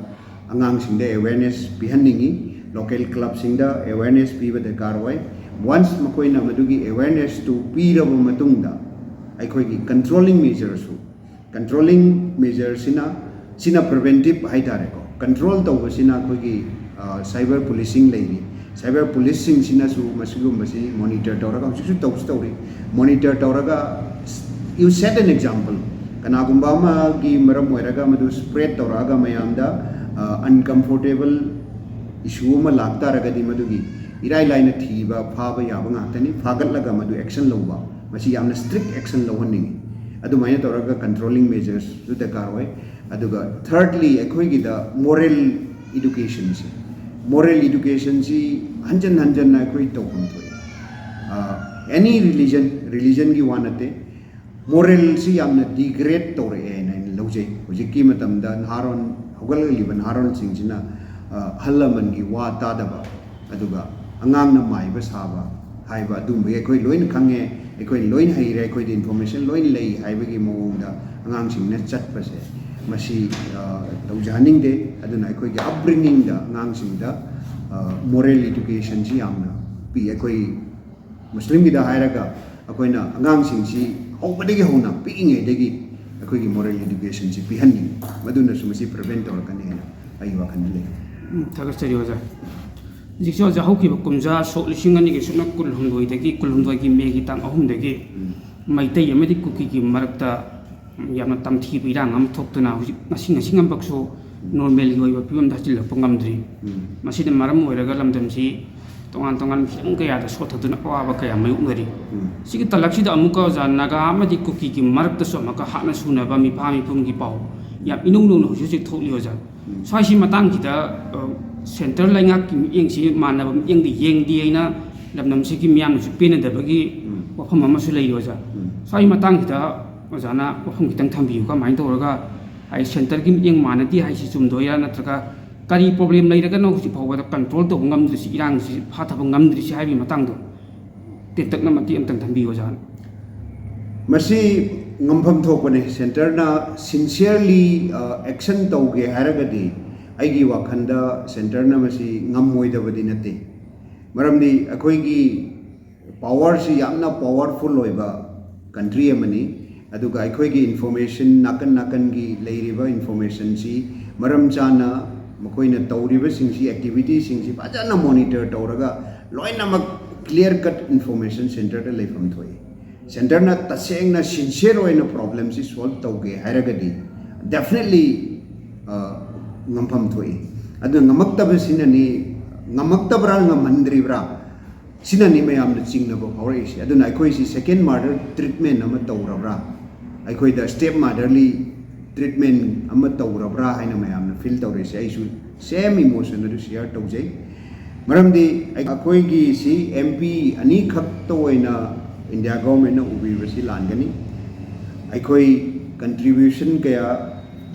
ꯑꯉꯥꯡꯁꯤꯡꯗ awareness ꯄꯤꯍꯟꯅꯤꯡꯉꯤ꯫ Local club ꯁꯤꯡꯗ awareness ꯄꯤꯕ ꯗꯔꯀꯥꯔ ꯑꯣꯏ꯫ Once ꯃꯈꯣꯏꯅ ꯃꯗꯨꯒꯤ awareness ꯇꯨ ꯄꯤꯔꯕ ꯃꯇꯨꯡꯗ ꯑꯩꯈꯣꯏꯒꯤ controlling measure ꯁꯨ, controlling measure ꯁꯤꯅ, ꯁꯤꯅ preventive ꯍꯥꯏ ꯇꯥꯔꯦꯀꯣ꯫ Control ꯇꯧꯕꯁꯤꯅ ꯑꯩꯈꯣꯏꯒꯤ cyber policing ꯂꯩꯔꯤ꯫ Cyber police ꯁꯤꯡꯁꯤꯅꯁꯨ ꯃꯁꯤꯒꯨꯝꯕꯁꯤ monitor ꯇꯧꯔꯒ, ꯍꯧꯖꯤꯛꯁꯨ ꯇꯧꯁꯨ ꯇꯧꯔꯤ, monitor ꯇꯧꯔꯒ, you set an example, ꯀꯅꯥꯒꯨꯝꯕ ꯑꯃꯒꯤ ꯃꯔꯝ ꯑꯣꯏꯔꯒ ꯃꯗꯨ spread ꯇꯧꯔꯛꯑꯒ ꯃꯌꯥꯝꯗ uncomfortable issue ꯑꯃ ꯂꯥꯛꯇꯥꯔꯒꯗꯤ ꯃꯗꯨꯒꯤ ꯏꯔꯥꯏ ꯂꯥꯏꯅ ꯊꯤꯕ ꯐꯥꯕ ꯌꯥꯕ ꯉꯥꯛꯇꯅꯤ꯫ ꯐꯥꯒꯠꯂꯒ ꯃꯗꯨ action ꯂꯧꯕ, ꯃꯁꯤ ꯌꯥꯝꯅ strict action ꯂꯧꯍꯟꯅꯤꯡꯉꯤ꯫ ꯑꯗꯨꯃꯥꯏꯅ ꯇꯧꯔꯒ controlling measures ꯁꯨ ꯗꯔꯀꯥꯔ ꯑꯣꯏ꯫ ꯑꯗꯨꯒ thirdly ꯑꯩꯈꯣꯏꯒꯤꯗ moral education ꯁꯦ, moral education ꯁꯤ ꯍꯟꯖꯟ ꯍꯟꯖꯟꯅ ꯑꯩꯈꯣꯏ ꯇꯧꯐꯝ ꯊꯣꯛꯏ꯫ Any religion, religion ꯒꯤ ꯋꯥ ꯅꯠꯇꯦ, moral ꯁꯤ ꯌꯥꯝꯅ degrade ꯇꯧꯔꯛꯑꯦ ꯍꯥꯏꯅ ꯑꯩꯅ ꯂꯧꯖꯩ꯫ ꯍꯧꯖꯤꯛꯀꯤ ꯃꯇꯝꯗ ꯅꯍꯥꯔꯣꯟ, ꯍꯧꯒꯠꯂꯛꯂꯤꯕ ꯅꯍꯥꯔꯣꯟꯁꯤꯡꯁꯤꯅ ꯑꯍꯜ ꯂꯃꯟꯒꯤ ꯋꯥ ꯇꯥꯗꯕ, ꯑꯗꯨꯒ ꯑꯉꯥꯡꯅ ꯃꯥꯏꯕ ꯁꯥꯕ ꯍꯥꯏꯕ ꯑꯗꯨꯝꯕꯒꯤ ꯑꯩꯈꯣꯏ ꯂꯣꯏꯅ ꯈꯪꯉꯦ, ꯑꯩꯈꯣꯏ ꯂꯣꯏꯅ ꯍꯩꯔꯦ, ꯑꯩꯈꯣꯏꯗ information ꯂꯣꯏꯅ ꯂꯩ ꯍꯥꯏꯕꯒꯤ ꯃꯑꯣꯡꯗ ꯑꯉꯥꯡꯁꯤꯡꯅ ꯆꯠꯄꯁꯦ ꯃꯁꯤ ꯇꯧꯖꯍꯟꯅꯤꯡꯗꯦ꯫ ꯑꯗꯨꯅ ꯑꯩꯈꯣꯏꯒꯤ upbringing ꯗ ꯑꯉꯥꯡꯁꯤꯡꯗ moral education ꯁꯤ ꯌꯥꯝꯅ ꯄꯤ꯫ ꯑꯩꯈꯣꯏ ꯃꯨꯁꯂꯤꯝꯒꯤꯗ ꯍꯥꯏꯔꯒ ꯑꯩꯈꯣꯏꯅ ꯑꯉꯥꯡꯁꯤꯡꯁꯤ ꯍꯧꯕꯗꯒꯤ ꯍꯧꯅ ꯄꯤꯛꯏꯉꯩꯗꯒꯤ ꯑꯩꯈꯣꯏꯒꯤ moral education ꯁꯤ ꯄꯤꯍꯟꯅꯤꯡꯉꯤ꯫ ꯃꯗꯨꯅꯁꯨ ꯃꯁꯤ prevent ꯇꯧꯔꯛꯀꯅꯤ ꯍꯥꯏꯅ ꯑꯩꯒꯤ ꯋꯥꯈꯜꯗ ꯂꯩ꯫ ꯎꯝ, ꯊꯥꯒꯠꯆꯔꯤ ꯑꯣꯖꯥ꯫ ꯍꯧꯖꯤꯛꯁꯨ ꯑꯣꯖꯥ ꯍꯧꯈꯤꯕ ꯀꯨꯝꯖꯥ ꯁꯣꯛ ꯂꯤꯁꯤꯡ ꯑꯅꯤꯒꯤ ꯁꯨꯞꯅ ꯀꯨꯟꯍꯨꯝꯗꯣꯏꯗꯒꯤ, ꯀꯨꯟꯍꯨꯝꯗꯣꯏꯒꯤ ꯃꯦꯒꯤ ꯇꯥꯡ ꯑꯍꯨꯝꯗꯒꯤ ꯃꯩꯇꯩ ꯑꯃꯗꯤ ꯀꯨꯀꯤꯒꯤ ꯃꯔꯛꯇ ꯌꯥꯝꯅ ꯇꯝꯊꯤꯕ ꯏꯔꯥꯡ ꯑꯃ ꯊꯣꯛꯇꯨꯅ ꯍꯧꯖꯤꯛ ꯉꯁꯤ, ꯉꯁꯤ ꯉꯝꯕꯁꯨ ꯅꯣꯔꯃꯦꯜꯒꯤ ꯑꯣꯏꯕ ꯐꯤꯕꯝꯗ ꯍꯟꯖꯤꯜꯂꯛꯄ ꯉꯝꯗ꯭ꯔꯤ꯫ ꯃꯁꯤꯅ ꯃꯔꯝ ꯑꯣꯏꯔꯒ ꯂꯝꯗꯝꯁꯤ ꯇꯣꯉꯥꯟ ꯇꯣꯉꯥꯟꯕ ꯐꯤꯚꯝ ꯀꯌꯥꯗ ꯁꯣꯠꯊꯗꯨꯅ ꯑꯋꯥꯕ ꯀꯌꯥ ꯃꯥꯌꯣꯛꯅꯔꯤ꯫ ꯁꯤꯒꯤ ꯇꯂꯛꯁꯤꯗ ꯑꯃꯨꯛꯀ ꯑꯣꯖꯥ, ꯅꯥꯒꯥ ꯑꯃꯗꯤ ꯀꯨꯀꯤꯒꯤ ꯃꯔꯛꯇꯁꯨ ꯑꯃꯨꯛꯀ ꯍꯥꯠꯅ ꯁꯨꯅꯕ, ꯃꯤꯐꯥ ꯃꯤꯄꯨꯝꯒꯤ ꯄꯥꯎ ꯌꯥꯝ ꯏꯅꯧ ꯅꯧꯅ ꯍꯧꯖꯤꯛ ꯍꯧꯖꯤꯛ ꯊꯣꯛꯂꯤ ꯑꯣꯖꯥ꯫ ꯁ꯭ꯋꯥꯏꯁꯤ ꯃꯇꯥꯡꯁꯤꯗ, ꯑ, ꯁꯦꯟꯇꯔ ꯂꯩꯉꯥꯛꯀꯤ ꯃꯤꯠꯌꯦꯡꯁꯤ ꯃꯥꯟꯅꯕ ꯃꯤꯠꯌꯦꯡꯗ ꯌꯦꯡꯗꯦ ꯍꯥꯏꯅ ꯂꯝꯗꯝꯁꯤꯒꯤ ꯃꯤꯌꯥꯝꯅꯁꯨ ꯄꯦꯟꯅꯗꯕꯒꯤ ꯎꯝ꯫ ꯋꯥꯐꯝ ꯑꯃꯁꯨ ꯂꯩꯔꯤ ꯑꯣꯖꯥ꯫ ꯎꯝ꯫ ꯁ꯭ꯋꯥꯏ ꯃꯇꯥꯡꯁꯤꯗ ꯑꯣꯖꯥꯅ ꯋꯥꯐꯝ ꯈꯤꯇꯪ ꯊꯝꯕꯤꯌꯨ, ꯀꯃꯥꯏꯅ ꯇꯧꯔꯒ ꯍꯥꯏ ꯁꯦꯟꯇꯔꯒꯤ ꯃꯤꯠꯌꯦꯡ ꯃꯥꯟꯅꯗꯦ ꯍꯥꯏꯁꯤ ꯆꯨꯝꯗꯣꯏꯔꯥ, ꯅꯠꯇ꯭ꯔꯒ ꯀꯔꯤ ꯄ꯭ꯔꯣꯕ꯭ꯂꯦꯝ ꯂꯩꯔꯒꯅꯣ ꯍꯧꯖꯤꯛ ꯐꯥꯎꯕꯗ ꯀꯟꯇ꯭ꯔꯣꯜ ꯇꯧꯕ ꯉꯝꯗ꯭ꯔꯤꯁꯤ, ꯏꯔꯥꯡꯁꯤ ꯐꯥꯊꯕ ꯉꯝꯗ꯭ꯔꯤꯁꯤ ꯍꯥꯏꯕꯒꯤ ꯃꯇꯥꯡꯗꯣ ꯇꯦꯟꯇꯛꯅ ꯃꯇꯦꯛ ꯑꯃꯇꯪ ꯊꯝꯕꯤꯌꯨ ꯑꯣꯖꯥ꯫ ꯃꯁꯤ ꯉꯝꯐꯝ ꯊꯣꯛꯄꯅꯤ꯫ ꯁꯦꯟꯇꯔꯅ ꯁꯤꯟꯁꯤꯌꯔꯂꯤ ꯑꯦꯛꯁꯟ ꯇꯧꯒꯦ ꯍꯥꯏꯔꯒꯗꯤ ꯑꯩꯒꯤ ꯋꯥꯈꯜꯗ ꯁꯦꯟꯇꯔꯅ ꯃꯁꯤ ꯉꯝꯃꯣꯏꯗꯕꯗꯤ ꯅꯠꯇꯦ꯫ ꯃꯔꯝꯗꯤ ꯑꯩꯈꯣꯏꯒꯤ ꯄꯥꯋꯔꯁꯤ ꯌꯥꯝꯅ ꯄꯥꯋꯔꯐꯨꯜ ꯑꯣꯏꯕ ꯀꯟꯇ꯭ꯔꯤ ꯑꯃꯅꯤ꯫ ꯑꯗꯨꯒ ꯑꯩꯈꯣꯏꯒꯤ ꯏꯟꯐꯣꯔꯃꯦꯁꯟ, ꯅꯥꯀꯟ ꯅꯥꯀꯟꯒꯤ ꯂꯩꯔꯤꯕ ꯏꯟꯐꯣꯔꯃꯦꯁꯟꯁꯤ ꯃꯔꯝ ꯆꯥꯅ ꯃꯈꯣꯏꯅ ꯇꯧꯔꯤꯕꯁꯤꯡꯁꯤ, ꯑꯦꯛꯇꯤꯚꯤꯇꯤꯁꯤꯡꯁꯤ ꯐꯖꯅ ꯃꯣꯅꯤꯇꯔ ꯇꯧꯔꯒ ꯂꯣꯏꯅꯃꯛ ꯀ꯭ꯂꯤꯌꯥꯔ ꯀꯠ ꯏꯟꯐꯣꯔꯃꯦꯁꯟ ꯁꯦꯟꯇꯔꯗ ꯂꯩꯐꯝ ꯊꯣꯛꯏ꯫ ꯁꯦꯟꯇꯔꯅ ꯇꯁꯦꯡꯅ ꯁꯤꯟꯁꯤꯌꯔ ꯑꯣꯏꯅ ꯄ꯭ꯔꯣꯕ꯭ꯂꯦꯝꯁꯤ ꯁꯣꯜꯕ ꯇꯧꯒꯦ ꯍꯥꯏꯔꯒꯗꯤ ꯗꯦꯐꯤꯅꯦꯠꯂꯤ ꯉꯝꯐꯝ ꯊꯣꯛꯏ꯫ ꯑꯗꯨꯅ ꯉꯝꯃꯛꯇꯕꯁꯤꯅꯅꯤ, ꯉꯝꯃꯛꯇꯕ꯭ꯔꯥ ꯉꯝꯍꯟꯗ꯭ꯔꯤꯕ꯭ꯔꯥ, ꯁꯤꯅꯅꯤ ꯃꯌꯥꯝꯅ ꯆꯤꯡꯅꯕ ꯐꯥꯎꯔꯛꯏꯁꯦ꯫ ꯑꯗꯨꯅ ꯑꯩꯈꯣꯏꯁꯤ ꯁꯦꯀꯦꯟ ꯃꯥꯗꯔ ꯇ꯭ꯔꯤꯠꯃꯦꯟ ꯑꯃ ꯇꯧꯔꯕ꯭ꯔꯥ, ꯑꯩꯈꯣꯏꯗ ꯁ꯭ꯇꯦꯞ ꯃꯥꯗꯔꯂꯤ ꯇ꯭ꯔꯤꯠꯃꯦꯟ ꯑꯃ ꯇꯧꯔꯕ꯭ꯔꯥ ꯍꯥꯏꯅ ꯃꯌꯥꯝꯅ ꯐꯤꯜ ꯇꯧꯔꯛꯏꯁꯦ꯫ ꯑꯩꯁꯨ ꯁꯦꯝ ꯏꯃꯣꯁꯟ ꯑꯗꯨ ꯁꯤꯌꯔ ꯇꯧꯖꯩ꯫ ꯃꯔꯝꯗꯤ ꯑꯩꯈꯣꯏꯒꯤꯁꯤ ꯑꯦꯝ ꯄꯤ ꯑꯅꯤꯈꯛꯇ ꯑꯣꯏꯅ ꯏꯟꯗꯤꯌꯥ ꯒꯣꯔꯃꯦꯟꯅ ꯎꯕꯤꯕꯁꯤ ꯂꯥꯟꯒꯅꯤ꯫ ꯑꯩꯈꯣꯏ ꯀꯟꯇ꯭ꯔꯤꯕ꯭ꯌꯨꯁꯟ ꯀꯌꯥ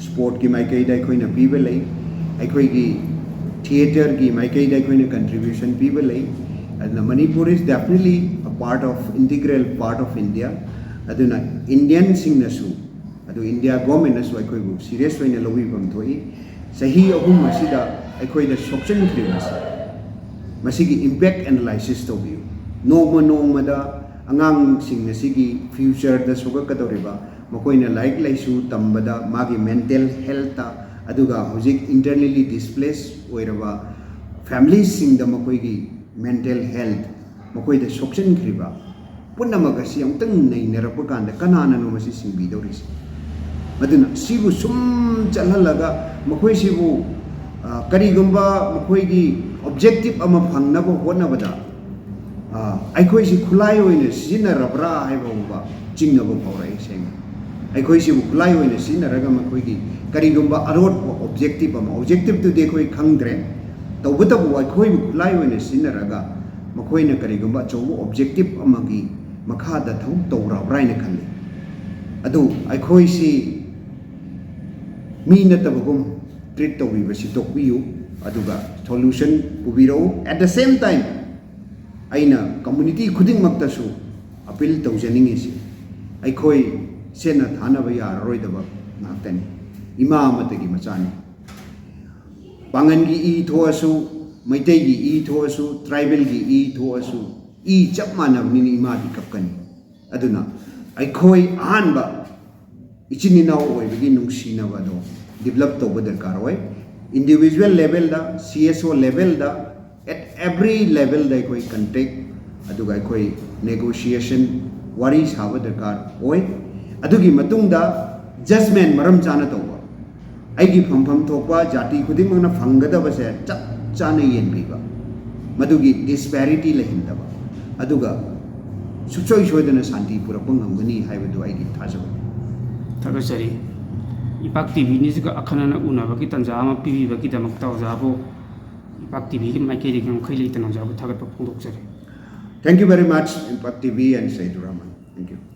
ꯁ꯭ꯄꯣꯔꯠꯀꯤ ꯃꯥꯏꯀꯩꯗ ꯑꯩꯈꯣꯏꯅ ꯄꯤꯕ ꯂꯩ, ꯑꯩꯈꯣꯏꯒꯤ ꯊꯤꯌꯦꯇꯔꯒꯤ ꯃꯥꯏꯀꯩꯗ ꯑꯩꯈꯣꯏꯅ ꯀꯟꯇ꯭ꯔꯤꯕ꯭ꯌꯨꯁꯟ ꯄꯤꯕ ꯂꯩ꯫ ꯑꯗꯨꯅ Manipur is definitely a part of, integral part of India꯫ ꯑꯗꯨꯅ ꯏꯟꯗꯤꯌꯟꯁꯤꯡꯅꯁꯨ, ꯑꯗꯨ ꯏꯟꯗꯤꯌꯥ ꯒꯣꯔꯃꯦꯟꯅꯁꯨ ꯑꯩꯈꯣꯏꯕꯨ ꯁꯤꯔꯤꯌꯁ ꯑꯣꯏꯅ ꯂꯧꯕꯤꯐꯝ ꯊꯣꯛꯏ꯫ ꯆꯍꯤ ꯑꯍꯨꯝ ꯑꯁꯤꯗ ꯑꯩꯈꯣꯏꯗ ꯁꯣꯛꯆꯟꯈ꯭ꯔꯤꯕꯁꯤ, ꯃꯁꯤꯒꯤ ꯏꯝꯄꯦꯛ ꯑꯦꯅꯥꯂꯥꯏꯁꯤꯁ ꯇꯧꯕꯤꯌꯨ꯫ ꯅꯣꯡꯃ ꯅꯣꯡꯃꯗ ꯑꯉꯥꯡꯁꯤꯡ ꯑꯁꯤꯒꯤ ꯐ꯭ꯌꯨꯆꯔꯗ ꯁꯣꯛꯂꯛꯀꯗꯧꯔꯤꯕ, ꯃꯈꯣꯏꯅ ꯂꯥꯏꯔꯤꯛ ꯂꯥꯏꯁꯨ ꯇꯝꯕꯗ ꯃꯥꯒꯤ ꯃꯦꯟꯇꯦꯜ ꯍꯦꯜꯠꯇ, ꯑꯗꯨꯒ ꯍꯧꯖꯤꯛ ꯏꯟꯇꯔꯅꯦꯂꯤ ꯗꯤꯁꯄ꯭ꯂꯦꯁ ꯑꯣꯏꯔꯕ ꯐꯦꯃꯤꯂꯤꯁꯤꯡꯗ ꯃꯈꯣꯏꯒꯤ ꯃꯦꯟꯇꯦꯜ ꯍꯦꯜꯊ, ꯃꯈꯣꯏꯗ ꯁꯣꯛꯆꯤꯟꯈ꯭ꯔꯤꯕ ꯄꯨꯝꯅꯃꯛ ꯑꯁꯤ ꯑꯃꯨꯛꯇꯪ ꯅꯩꯅꯔꯛꯄ ꯀꯥꯟꯗ ꯀꯅꯥꯅꯅꯣ ꯃꯁꯤ ꯁꯤꯡꯕꯤꯗꯧꯔꯤꯁꯦ? ꯑꯗꯨꯅ ꯁꯤꯕꯨ ꯁꯨꯝ ꯆꯠꯍꯜꯂꯒ ꯃꯈꯣꯏꯁꯤꯕꯨ, ꯑ, ꯀꯔꯤꯒꯨꯝꯕ ꯃꯈꯣꯏꯒꯤ ꯑꯣꯕꯖꯦꯛꯇꯤꯚ ꯑꯃ ꯐꯪꯅꯕ ꯍꯣꯠꯅꯕꯗ, ꯑ, ꯑꯩꯈꯣꯏꯁꯤ ꯈꯨꯠꯂꯥꯏ ꯑꯣꯏꯅ ꯁꯤꯖꯤꯟꯅꯔꯕ꯭ꯔꯥ ꯍꯥꯏꯕ ꯐꯥꯎꯕ ꯆꯤꯡꯅꯕ ꯐꯥꯎꯔꯛꯏ ꯁꯦꯡꯅ꯫ ꯑꯩꯈꯣꯏꯁꯤꯕꯨ ꯈꯨꯠꯂꯥꯏ ꯑꯣꯏꯅ ꯁꯤꯖꯤꯟꯅꯔꯒ ꯃꯈꯣꯏꯒꯤ ꯀꯔꯤꯒꯨꯝꯕ ꯑꯔꯣꯠꯄ ꯑꯣꯕꯖꯦꯛꯇꯤꯚ ꯑꯃ, ꯑꯣꯕꯖꯦꯛꯇꯤꯚꯇꯨꯗꯤ ꯑꯩꯈꯣꯏ ꯈꯪꯗ꯭ꯔꯦ, ꯇꯧꯕꯇꯕꯨ ꯑꯩꯈꯣꯏꯕꯨ ꯈꯨꯠꯂꯥꯏ ꯑꯣꯏꯅ ꯁꯤꯖꯤꯟꯅꯔꯒ ꯃꯈꯣꯏꯅ ꯀꯔꯤꯒꯨꯝꯕ ꯑꯆꯧꯕ ꯑꯣꯕꯖꯦꯛꯇꯤꯚ ꯑꯃꯒꯤ ꯃꯈꯥꯗ ꯊꯕꯛ ꯇꯧꯔꯕ꯭ꯔꯥ ꯍꯥꯏꯅ ꯈꯜꯂꯤ꯫ ꯑꯗꯨ ꯑꯩꯈꯣꯏꯁꯤ ꯃꯤ ꯅꯠꯇꯕꯒꯨꯝ ꯇ꯭ꯔꯤꯠ ꯇꯧꯕꯤꯕꯁꯤ ꯇꯣꯛꯄꯤꯌꯨ, ꯑꯗꯨꯒ ꯁꯣꯂꯨꯁꯟ ꯄꯨꯕꯤꯔꯛꯎ꯫ At the same time, ꯑꯩꯅ ꯀꯝꯃꯨꯅꯤꯇꯤ ꯈꯨꯗꯤꯡꯃꯛꯇꯁꯨ ꯑꯄꯤꯜ ꯇꯧꯖꯅꯤꯡꯉꯤꯁꯤ, ꯑꯩꯈꯣꯏ ꯁꯦꯠꯅ ꯊꯥꯅꯕ ꯌꯥꯔꯔꯣꯏꯗꯕ ꯉꯥꯛꯇꯅꯤ꯫ ꯏꯃꯥ ꯑꯃꯠꯇꯒꯤ ꯃꯆꯥꯅꯤ꯫ ꯄꯥꯉꯟꯒꯤ ꯏ ꯊꯣꯛꯑꯁꯨ, ꯃꯩꯇꯩꯒꯤ ꯏ ꯊꯣꯛꯑꯁꯨ, ꯇ꯭ꯔꯥꯏꯕꯦꯜꯒꯤ ꯏ ꯊꯣꯛꯑꯁꯨ, ꯏ ꯆꯞ ꯃꯥꯟꯅꯕꯅꯤꯅ ꯏꯃꯥꯗꯤ ꯀꯞꯀꯅꯤ꯫ ꯑꯗꯨꯅ ꯑꯩꯈꯣꯏ ꯑꯍꯥꯟꯕ ꯏꯆꯤꯟ ꯏꯅꯥꯎ ꯑꯣꯏꯕꯒꯤ ꯅꯨꯡꯁꯤꯅꯕꯗꯣ ꯗꯤꯕꯂꯞ ꯇꯧꯕ ꯗꯔꯀꯥꯔ ꯑꯣꯏ꯫ ꯏꯟꯗꯤꯕꯤꯖꯨꯋꯦꯜ ꯂꯦꯚꯦꯜꯗ, ꯁꯤ ꯑꯦꯁ ꯑꯣ ꯂꯦꯚꯦꯜꯗ, at every levelꯗ ꯑꯩꯈꯣꯏ ꯀꯟꯇꯦꯛ, ꯑꯗꯨꯒ ꯑꯩꯈꯣꯏ ꯅꯦꯒꯣꯁꯤꯌꯦꯁꯟ, ꯋꯥꯔꯤ ꯁꯥꯕ ꯗꯔꯀꯥꯔ ꯑꯣꯏ꯫ ꯑꯗꯨꯒꯤ ꯃꯇꯨꯡꯗ ꯖꯁꯃꯦꯟ ꯃꯔꯝ ꯆꯥꯅ ꯇꯧꯕ, ꯑꯩꯒꯤ ꯐꯪꯐꯝ ꯊꯣꯛꯄ ꯖꯥꯇꯤ ꯈꯨꯗꯤꯡꯃꯛꯅ ꯐꯪꯒꯗꯕꯁꯦ ꯆꯞ ꯆꯥꯅ ꯌꯦꯟꯕꯤꯕ, ꯃꯗꯨꯒꯤ ꯗꯤꯁꯄꯦꯔꯤꯇꯤ ꯂꯩꯍꯟꯗꯕ, ꯑꯗꯨꯒ ꯁꯨꯡꯁꯣꯏ ꯁꯣꯏꯗꯅ ꯁꯥꯟꯇꯤ ꯄꯨꯔꯛꯄ ꯉꯝꯒꯅꯤ ꯍꯥꯏꯕꯗꯨ ꯑꯩꯒꯤ ꯊꯥꯖꯕꯅꯤ꯫ ꯊꯥꯒꯠꯆꯔꯤ꯫ ꯏꯄꯥꯛ ꯇꯤꯚꯤꯅꯤꯁꯤꯒ ꯑꯈꯟꯅꯅ ꯎꯅꯕꯒꯤ ꯇꯥꯟꯖꯥ ꯑꯃ ꯄꯤꯕꯤꯕꯒꯤꯗꯃꯛꯇ ꯑꯣꯖꯥꯕꯨ ꯏꯄꯥꯛ ꯇꯤꯚꯤꯒꯤ ꯃꯥꯏꯀꯩꯗꯒꯤ ꯉꯝꯈꯩ ꯂꯩꯇꯅ ꯑꯣꯖꯥꯕꯨ ꯊꯥꯒꯠꯄ ꯐꯣꯡꯗꯣꯛꯆꯔꯤ꯫ Thank you very much, Impact T V and Saidurrahman. Thank you.